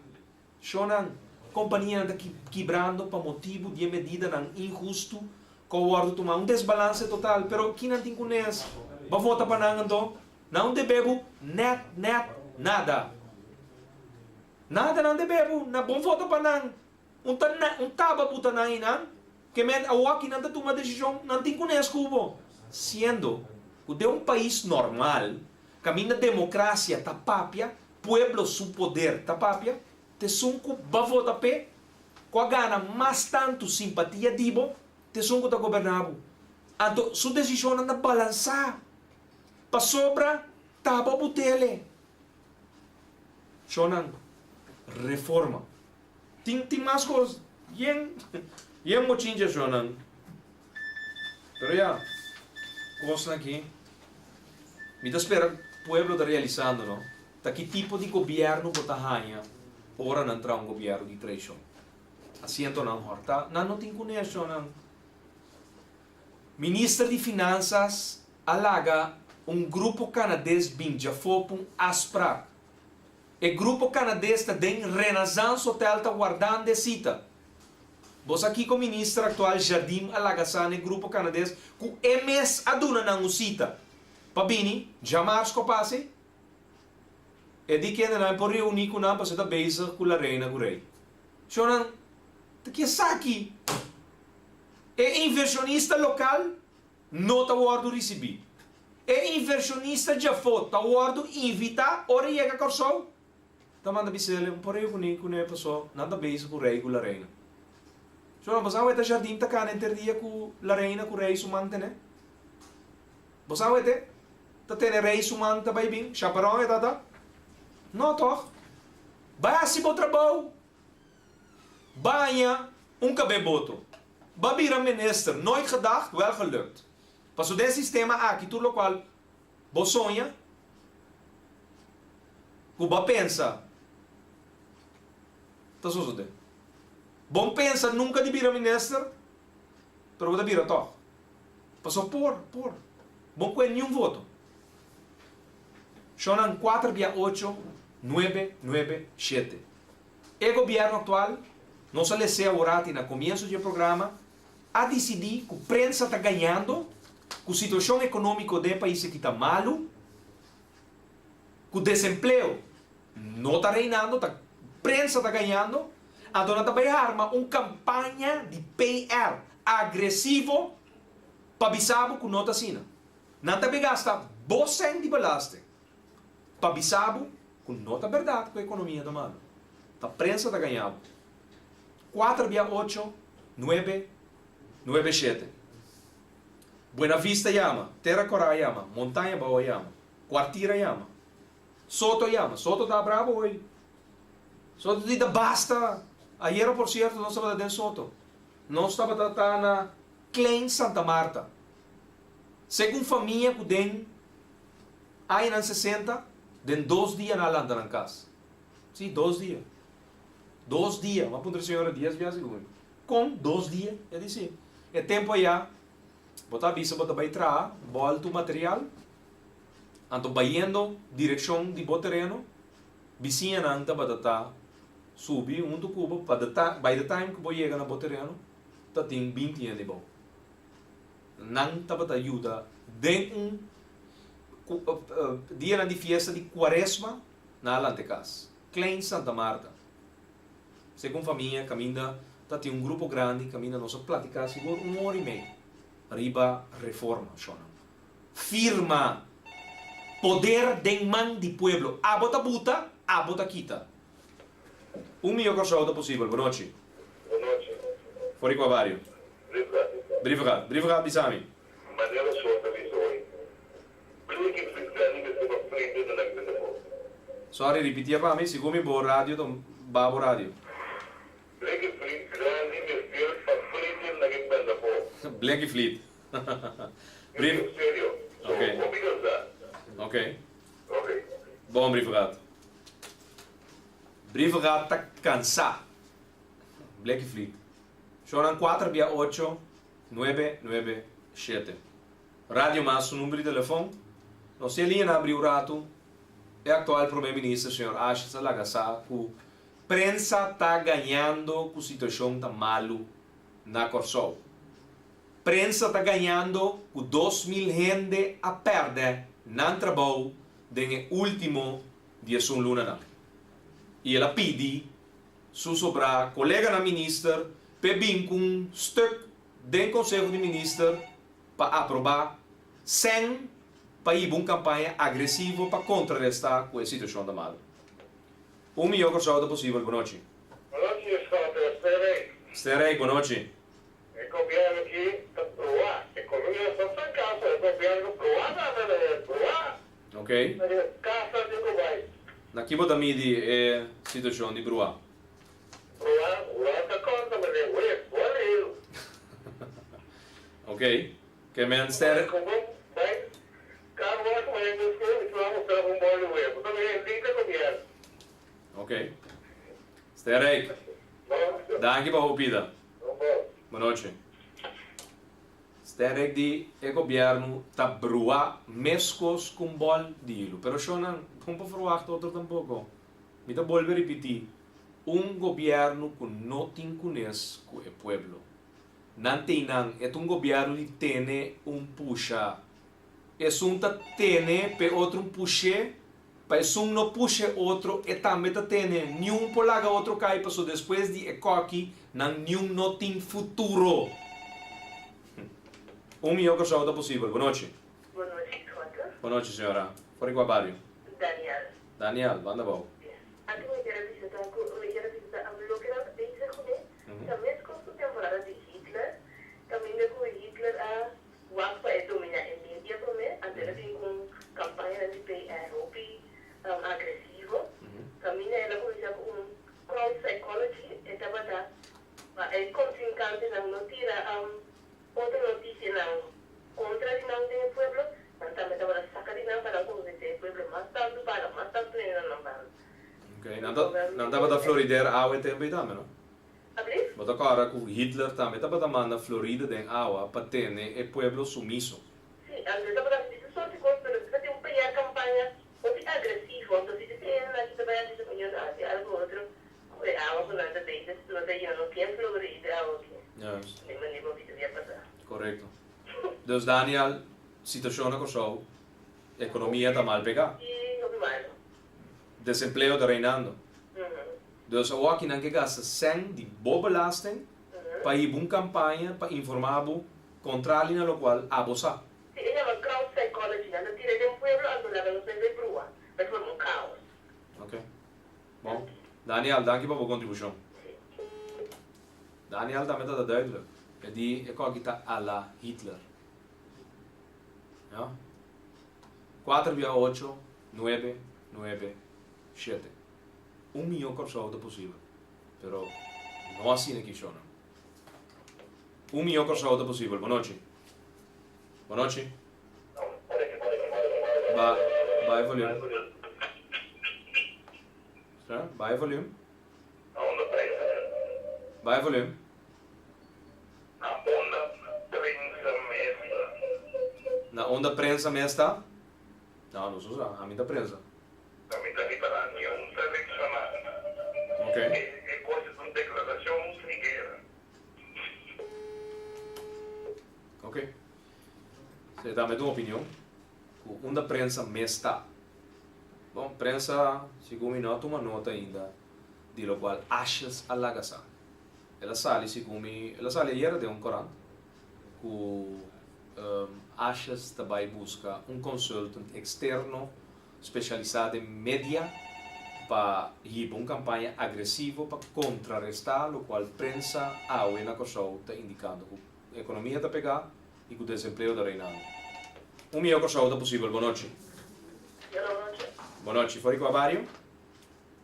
shownan, kompanianan ta kibrando pa motibu di e medidanan inhustu ku a wòrdu tumá. Un desbalanse total. Pero ki nan tin ku nes? Bo vota pa nan anto? Nan debe bo nèt nèt nada. Nada nan debe bo. Na bon vota pa nan. Un ta na un taba buta nan einan. Ke men awoki nan ta tuma desishon nan tin kunes ku bo. Siendo ku den un pais normal kaminda demokrasia ta papia, pueblo su poder ta papia, t'esun ku ba vota p'e, ku a gana mas tantu simpatia di bo, t'esun ku ta goberná bo. Anto su desishonnan ta balansá. Pasobra ta bo butele. Shonnan, reforma. Tin tin mas kos yen yen bochincha shonnan. Pero ya, kosnan aki mi ta spera pueblo ta realisando no, ta ki tipo di gobierno bo ta haña ora nan traha un gobierno di traishon. Asientonan hòrtá, nan no tin kuné shonnan. Minister di Finansas a laga un grupo Canades bin djafó p'un afsprak. E grupo Canades ta den Renaissance Hotel ta wardando e sita. Bo sa kiko minister aktual Jardim a laga sa n'e grupo Canades ku e mes a duna nan un sita pa bini djamars ku a pasa? E di kende nan por reuní ku nan pasobra e ta bezig ku la reina ku rei. Shownan ta ki esaki? E inversionista local no ta wordo ricibi. E inversionista djafo ta wordo invita ora e yega Corsou, ta manda bisele un por cu ni cune paso nan ta bezig cu rey cu la reina. So nan bo sa weta Jardim ta cana enter dia cu la reina cu rey su man tene? Bo sa wete ta tene rey su man ta bay bin? Chaperon e tata? No toch? Bay haci bo trabou! Baña un kab'é boto. Ba bira minister, nooit gedacht, wel gelukt. Paso den sistema aki tur lokual bo soña, Ku bo a pensa ta sosodé. Bo n pensa nunka di bira minister, pero bo ta bira tòg. Pasobra por, por. Bo n kue niun voto. Shonnan kuater bia ocho, nuebe, nuebe, shete. E gobièrnu aktual, nos a les'é aworati na komienso di e programa, a disidí ku prensa ta gañando, ku situashon ekonómiko den e pais aki ta malu, ku desempleo no ta reinando, ta prensa ta gañando, anto nan ta bai harma un kampaña di PR agresivo pa bisa bo ku no ta asina. Nan ta bai gasta bo sèn di belasting pa bisa bo ku no ta bèrdat ku ekonomia ta malu. Ta prensa ta gaña bo. Kuater bia ocho, nuebe, nuebe shete. Buena Vista yama, Tera Kòrá yama, Montaña Bou a yama, Kuartira yama, Soto yama, Soto ta brabo hoy. Soto di ta basta! Ayera por sierto nos tabata den Soto. Nos tabata ta na Klein Santa Marta. Segun famia ku den añanan sesenta, den dos dia nan a lanta nan kas. Si, dos dia. Dos dia. Mi a puntra e señora dies biaha segun mi. Kon dos dia? E di si. E tempu ayá bo ta bisa bo ta bai traha bòltu material, anto bayendo direkshon di bo tereno, bisiñanan tabata ta subi huntu ku bo pa the time, by the time ku bo yega na bo tereno ta tin binti hende bou. Nan tabata yuda den un dianan di fiesta di kuaresma na a lanta e kas. Klein Santa Marta. Segun famia kaminda ta tin un grupo grandi kaminda nos a platica sigur un ora y mei riba reforma shonnan. Firma! Poder den man di pueblo. Abo ta buta, abo ta kita. Un miyo Kòrsou ta posibel. Bonochi. Bonochi. For di kua bario? Brievengat. Brievengat. Brievengat bisa mi. Manera shor ta bisa hoy. Blinky Frisbee mester pa frente na nan bende for. Sorry, ripitia pa mi, sigun mi bo radio ta un babo radio. Blinky Fleet grandi mester pa frente na nan bende for. Blinky Fleet. Brief. Serio. So, Ok. hopi cansa. Ok. Ok. Bon, Brievengat. Brievengat ta cansa. Blinky Fleet. Shownan kuater bia ocho, nuebe, nuebe, shete. Radio Mas su number di telefon. Nos tin e liña na abri un ratu. E aktual Prome Minister señor Asjes a laga sa ku prensa ta gañando ku situashon ta malu na Kòrsou. Prensa ta gañando ku 2000 hende a pèrdè nan trabou den e último diesun lunanan. I el a pidi su sobrá koleganan minister p'e bin ku un stuk den Konseho di Minister pa aprobá sèn pa hiba un kampaña agresivo pa kontrarestá ku e situashon ta malu. Un mihó Kòrsou ta posibel. Bonochi. Bonochi Schotte, Sterrijk. Sterrijk, bonochi. E gobièrnu aki ta proa. Ekonomia no ta kaso, e gobièrnu proa tambe ta e proa. Ok. Ta e kasa di ku bai. Na ki bo ta midi e situashon di brua? Brua, brua ta konta meneer Wes, bo lilu. Ok, ke men ster. Como bai car wash ma hende sku y su a mustra un bol di webo. Ta mira hende gobierno. Ok. Sterrijk. Danki pa bo pida. Bonochi. Sterrijk di e gobierno ta brua mescos cu un bol di hilu. Pero shownan, con por verwacht otro tampoco. Mi ta bolbe ripiti, un gobierno cu no tin cunes cu e pueblo. Nan teinan, e ta un gobièrnu di tene un pusha. Esun ta tene p'e otro un push'é, pa esun no push'e otro, e tambe ta tene. Niun por laga otro kai paso despues di e kòki nan niun no tin futuro. Un mihó Kòrsou ta posibel. Bonochi. Bonochi, Schotte. Bonochi, señora. For di kua bario? Daniel. Daniel, banda bou. Anto mi kier a bisa ta ku mi kier a bisa ta loke nan ta bezig kuné Ta meskos ku temporada di Hitler, kaminda ku Hitler a wak pa e dominá e media promé, anto el a bin ku un kampañanan di PR hopi agresivo, kaminda el a kuminsá ku un crowd psychology, e tabata pa e kontrinkantenan no tira otro notisianan kontra di nan den e pueblo, nan tambe tabata saka di nan pa nan konvensé e pueblo mas tantu paga mas tantu hende na nan banda. Ok, nan ta nan tabata florider awa e tempo ei tambe, no? Ablis? Bo ta kòrda ku Hitler tambe tabata manda florida den awa pa tene e pueblo sumiso. Sí, anto e tabata hasi tur sorti kos, pero ta tin un peña kampaña hopi agresivo, anto si ta hende nan ki ta bai a bisa ku yo ta hasi algu otro ku e awa ku nan ta bezig no ta yo no ken florida awa aki. Juist. Mi mandi bo bisa dia pasá. Korekto. Dus Daniel, situashon na Kòrsou, ekonomia ta mal pegá. Sí, hopi malo. Desempleo ta reinando. Dus awor aki nan ke gasta sèn di bo belasting pa hiba un kampaña pa informá bo kontrali na lokual abo sa. Si e yama crowd psychology, nan ta tira den pueblo anto laga nos mester brua, ta forma un kaos. Ok. Bon. Daniel, danki pa bo kontribushon. Daniel tambe ta ta duidelijk. E di e koki ta a la Hitler. Ja. Kuater bia ocho, nuebe, nuebe, shete. Un mihó Kòrsou ta posibel, pero no asina ki shownan. Un mihó Kòrsou ta posibel. Bonochi. Bonochi. Ba, bai volume. Sir, bai volume. Bai volume. Na unda prensa mes ta? Na unda prensa mes ta? No, nos no sa. Ami ta prensa. Ami ta ripará niun ta reakshoná. Ok. E kos ta un deklarashon di guera. Ok. Se ta mete un opinion ku unda prensa mes ta. Bon, prensa, segun mi no a tuma nota ainda di lokual Asjes a laga sa. El a sali segun mi, el a sali ayera den un korant ku Asjes ta bai buska un consultant externo specialisa den media pa hiba un campaña agresivo pa contraresta locual prensa awe na Corsou ta indicando cu economia ta pega y cu desempleo ta reinando. Un mihor Corsou ta posibel. Bonochi. Hello, bonochi. Bonochi. For di cua bario?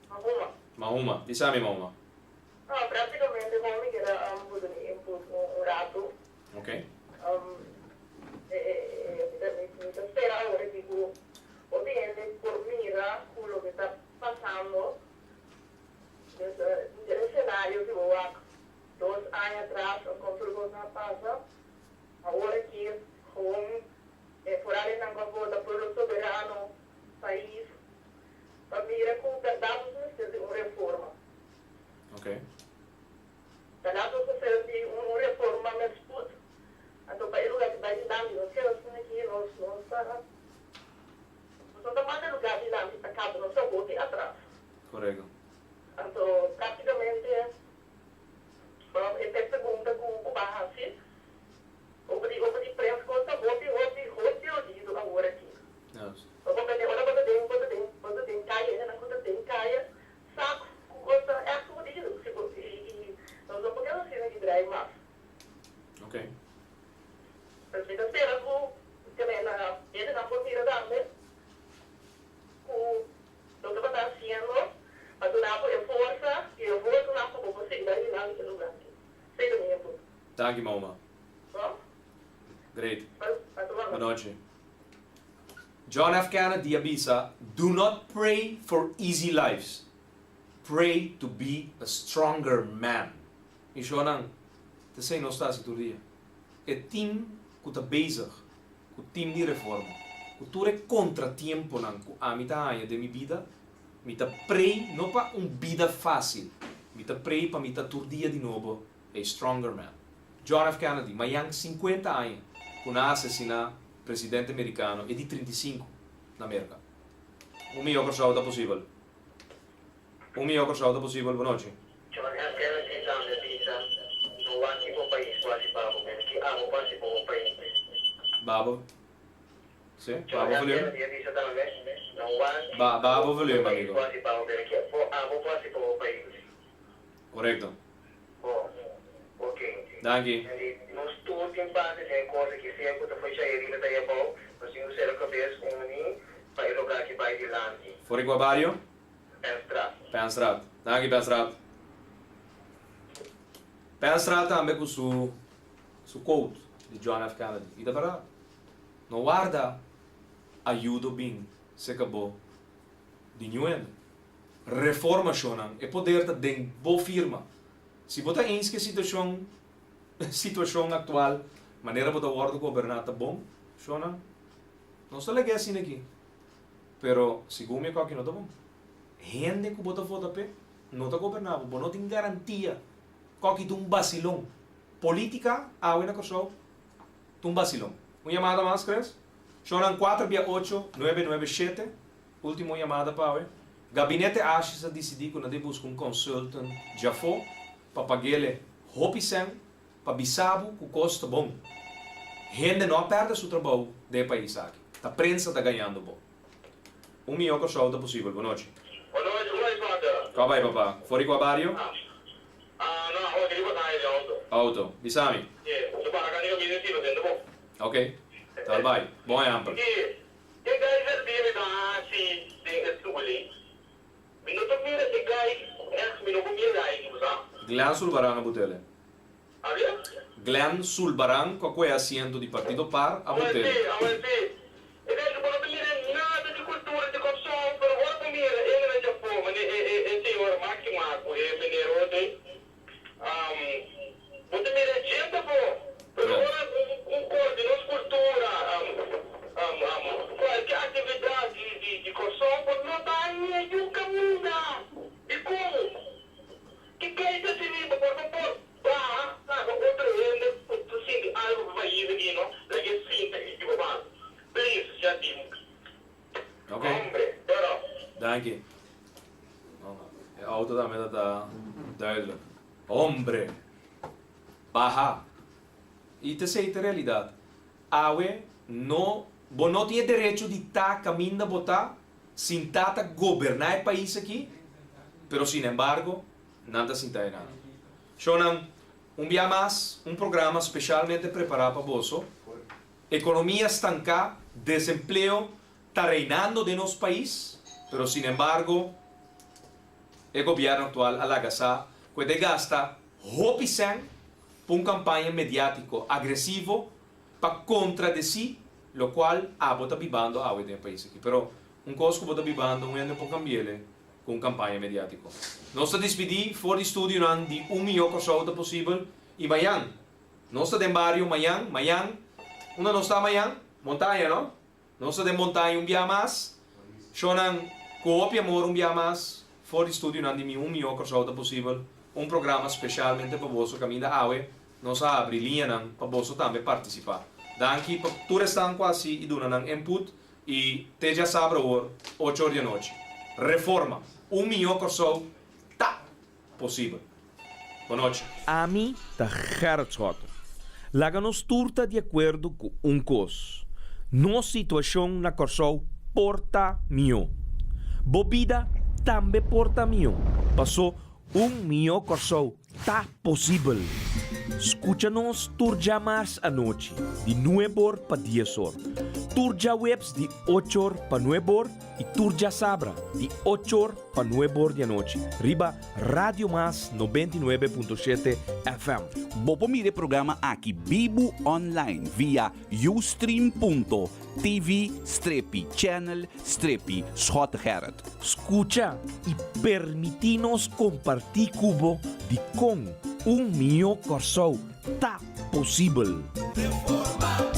Mahuma. Mahuma. Bisa mi Mahuma. No, prácticamente como mi keda buta mi input un rato. Ok. Mi ta spera awor aki ku hopi hende por mira ku loke ta pasando den e senario ki bo wak dos aña atras of kon tur kos a pasa. Awor aki gewoon e foral esnan ku a vota Pueblo Soberano, pais, pa mira ku bèrdat nos mester di un reforma. Ok. Bèrdat nos mester di un reforma mes sput. Anto pa e lugar di bai dilanti nos keda asina aki nos nos ta nos no ta manda e lugar dilanti ta kaba nos ta hopi atras. Korekto. Anto praktikamente bo e pregunta ku ku bo a hasi over di over di prens kos ta hopi hopi hopi odido awor aki. Juist. Bo comprende ora bo ta den bo ta den bo ta den kaya hendenan ku ta den kaya Sa cu cos ta echt jodido si bo y nos no por keda asina di drai mas. Ok. Pues mi ta spera cu kende na hendenan por mira tambe cu loke bo ta haciendo pa duna bo e forsa y e votonan pa bo por sigui bai dilanti e lugar aki. Esey ta mi input. Danki Moma. No? Great. Pasa bon. Bonochi. John F. Kennedy a bisa, Do not pray for easy lives, pray to be a stronger man. Mi shownan, ta esei nos ta hasi tur dia. E team ku ta bezig ku team di reforma, ku tur e kontratiemponan ku ami ta haña den mi bida, mi ta pray no pa un bida fásil, mi ta pray pa mi ta tur dia di nobo a stronger man. John F. Kennedy, mañan sinkuenta aña ku nan a asesiná presidente merikano e di 35 na Merka. Un mihó Kòrsou ta posibel. Un mihó Kòrsou ta posibel. Bonochi. John F. Kennedy tambe a bisa, No wak ki bo pais por hasi pa bo, pero ki abo por hasi pa bo pais. Babo. Si, John babo F. volume. Kennedy a bisa tambe, No wak ki Ba, babo bo volume, pais amigo. por hasi pa bo, pero ki abo por hasi pa bo pais. Korekto. Bo, ok. Danki. Di nos tur tin parti den e kos aki, sea ku ta foi chai riba ta i abou, nos tin ku sera kabes uni pa e loga aki bai dilanti. For di kua bario? Penstraat. Penstraat. Danki Penstraat. Penstraat tambe ku su su quote di John F. Kennedy. I ta bèrdat. No warda ayudo bin seka bo di niun hende. Reforma shonnan, e poder ta den bo firma. Si bo ta eens ku e situashon situashon aktual, manera bo ta wòrdu goberná ta bon, shonnan, nos ta lag'é asina aki. Pero segun mi e kòki no ta bon. Hende ku bo ta vota p'e no ta goberná bo, bo no tin garantia. Kòki ta un basilon. Polítika awe na Kòrsou ta un basilon. Un yamada mas, Chris? Shonnan kuater bia ocho, nuebe nuebe shete. Ultimo yamada pa awe. Gabinete Asjes a disidí ku nan ta buska un consultant djafó pa pag'ele hopi sèn pa bisa bo ku kos ta bon. Hende no a pèrdè su trabou den e pais aki. Ta prensa ta gañando bo. Un mihó Kòrsou ta posibel. Bonochi. Bonochi, ku bai pasa? Kua bai papa? For di kua bario? Ah, no, awo aki riba kaya di auto. Auto. Bisa mi. Si, su para kani kaminda si, lo sento bo. Ok. Tal bai. Bon ehèmpel. Si, E gai berdí mi ta haci den e stoel ei. Mi no ta mira e gai echt, mi no por mira gai aki, bo sa. Glenn Sulbaran a butele. Abia? Glenn Sulbaran cu a coge asiento di Partido par a butele. Awel si, awel si. E gai cu bo no ta mira nada di cultura di Corsou, pero ora bo mira e na Japon, mane e e e señor Maxima cu e meneer otro ei, Bo ta mira djente afó, pero ora un kos di nos kultura, kualke aktividat di Kòrsou, bo no ta haña yu kaminda. Dikon? Ki kei ta si riba? Por fabor, baha laga otro hende ku ta sinti algu pa pais aki, no? Laga e sinta i bo baha. Please, Shanti. Ok. Hombre, pero. Danki. E auto tambe ta ta duidelijk. Hombre! Baha! I ta esei ta realidad. Awe no bo no tin e derecho di ta caminda bo ta sin ta ta goberna e pais aki, pero sin embargo nan ta sinta enan. Shownan, un bia mas un programa specialmente prepara pa boso. Economia stanca, desempleo ta reinando den nos pais, pero sinembargo e gobierno actual a laga sa cu e ta gasta hopi cen pa un campaña mediatico agresivo pa contradeci locual abo ta bibando awe den e pais aki. Pero un cos cu bo ta bibando un hende por cambiele cu un campaña mediatico. Nos ta dispidi for di studionan di Un Miyo Corsou ta posibel y mayan nos ta den bario mayan, mayan, unda nos ta mayan? Montaña no? Nos ta den montaña un bia mas. Shownan ku hopi amor un bia mas for di studionan di Mi Un Mihó Kòrsou ta posibel, un programa speshalmente pa boso kaminda awe nos a habri liñanan pa boso tambe partisipá. Danki pa tur esnan ku a hasi i duna nan input i te djasabra awor ocho or di anochi. Reforma! Un Mihó Kòrsou ta posibel. Bonochi. Ami ta Gerrit Schotte. Laga nos tur ta di akuerdo ku un kos, nos situashon na Kòrsou por ta mihó. Bo bida tambe por ta mihó, pasó un mihó Kòrsou ta posibel. Skucha nos tur djamars anochi di nueb'or pa dies'or, tur djaweps di och'or pa nueb'or i tur djasabra di och'or pa nueb'or di anochi riba Radio Mas 99.7 FM. Bo por mira e programa aki bibu online via ustream.tv strepi channel strepi Schottegerrit. Skucha i permití nos kompartí ku bo dikon un mihó Kòrsou ta posibel. Reforma.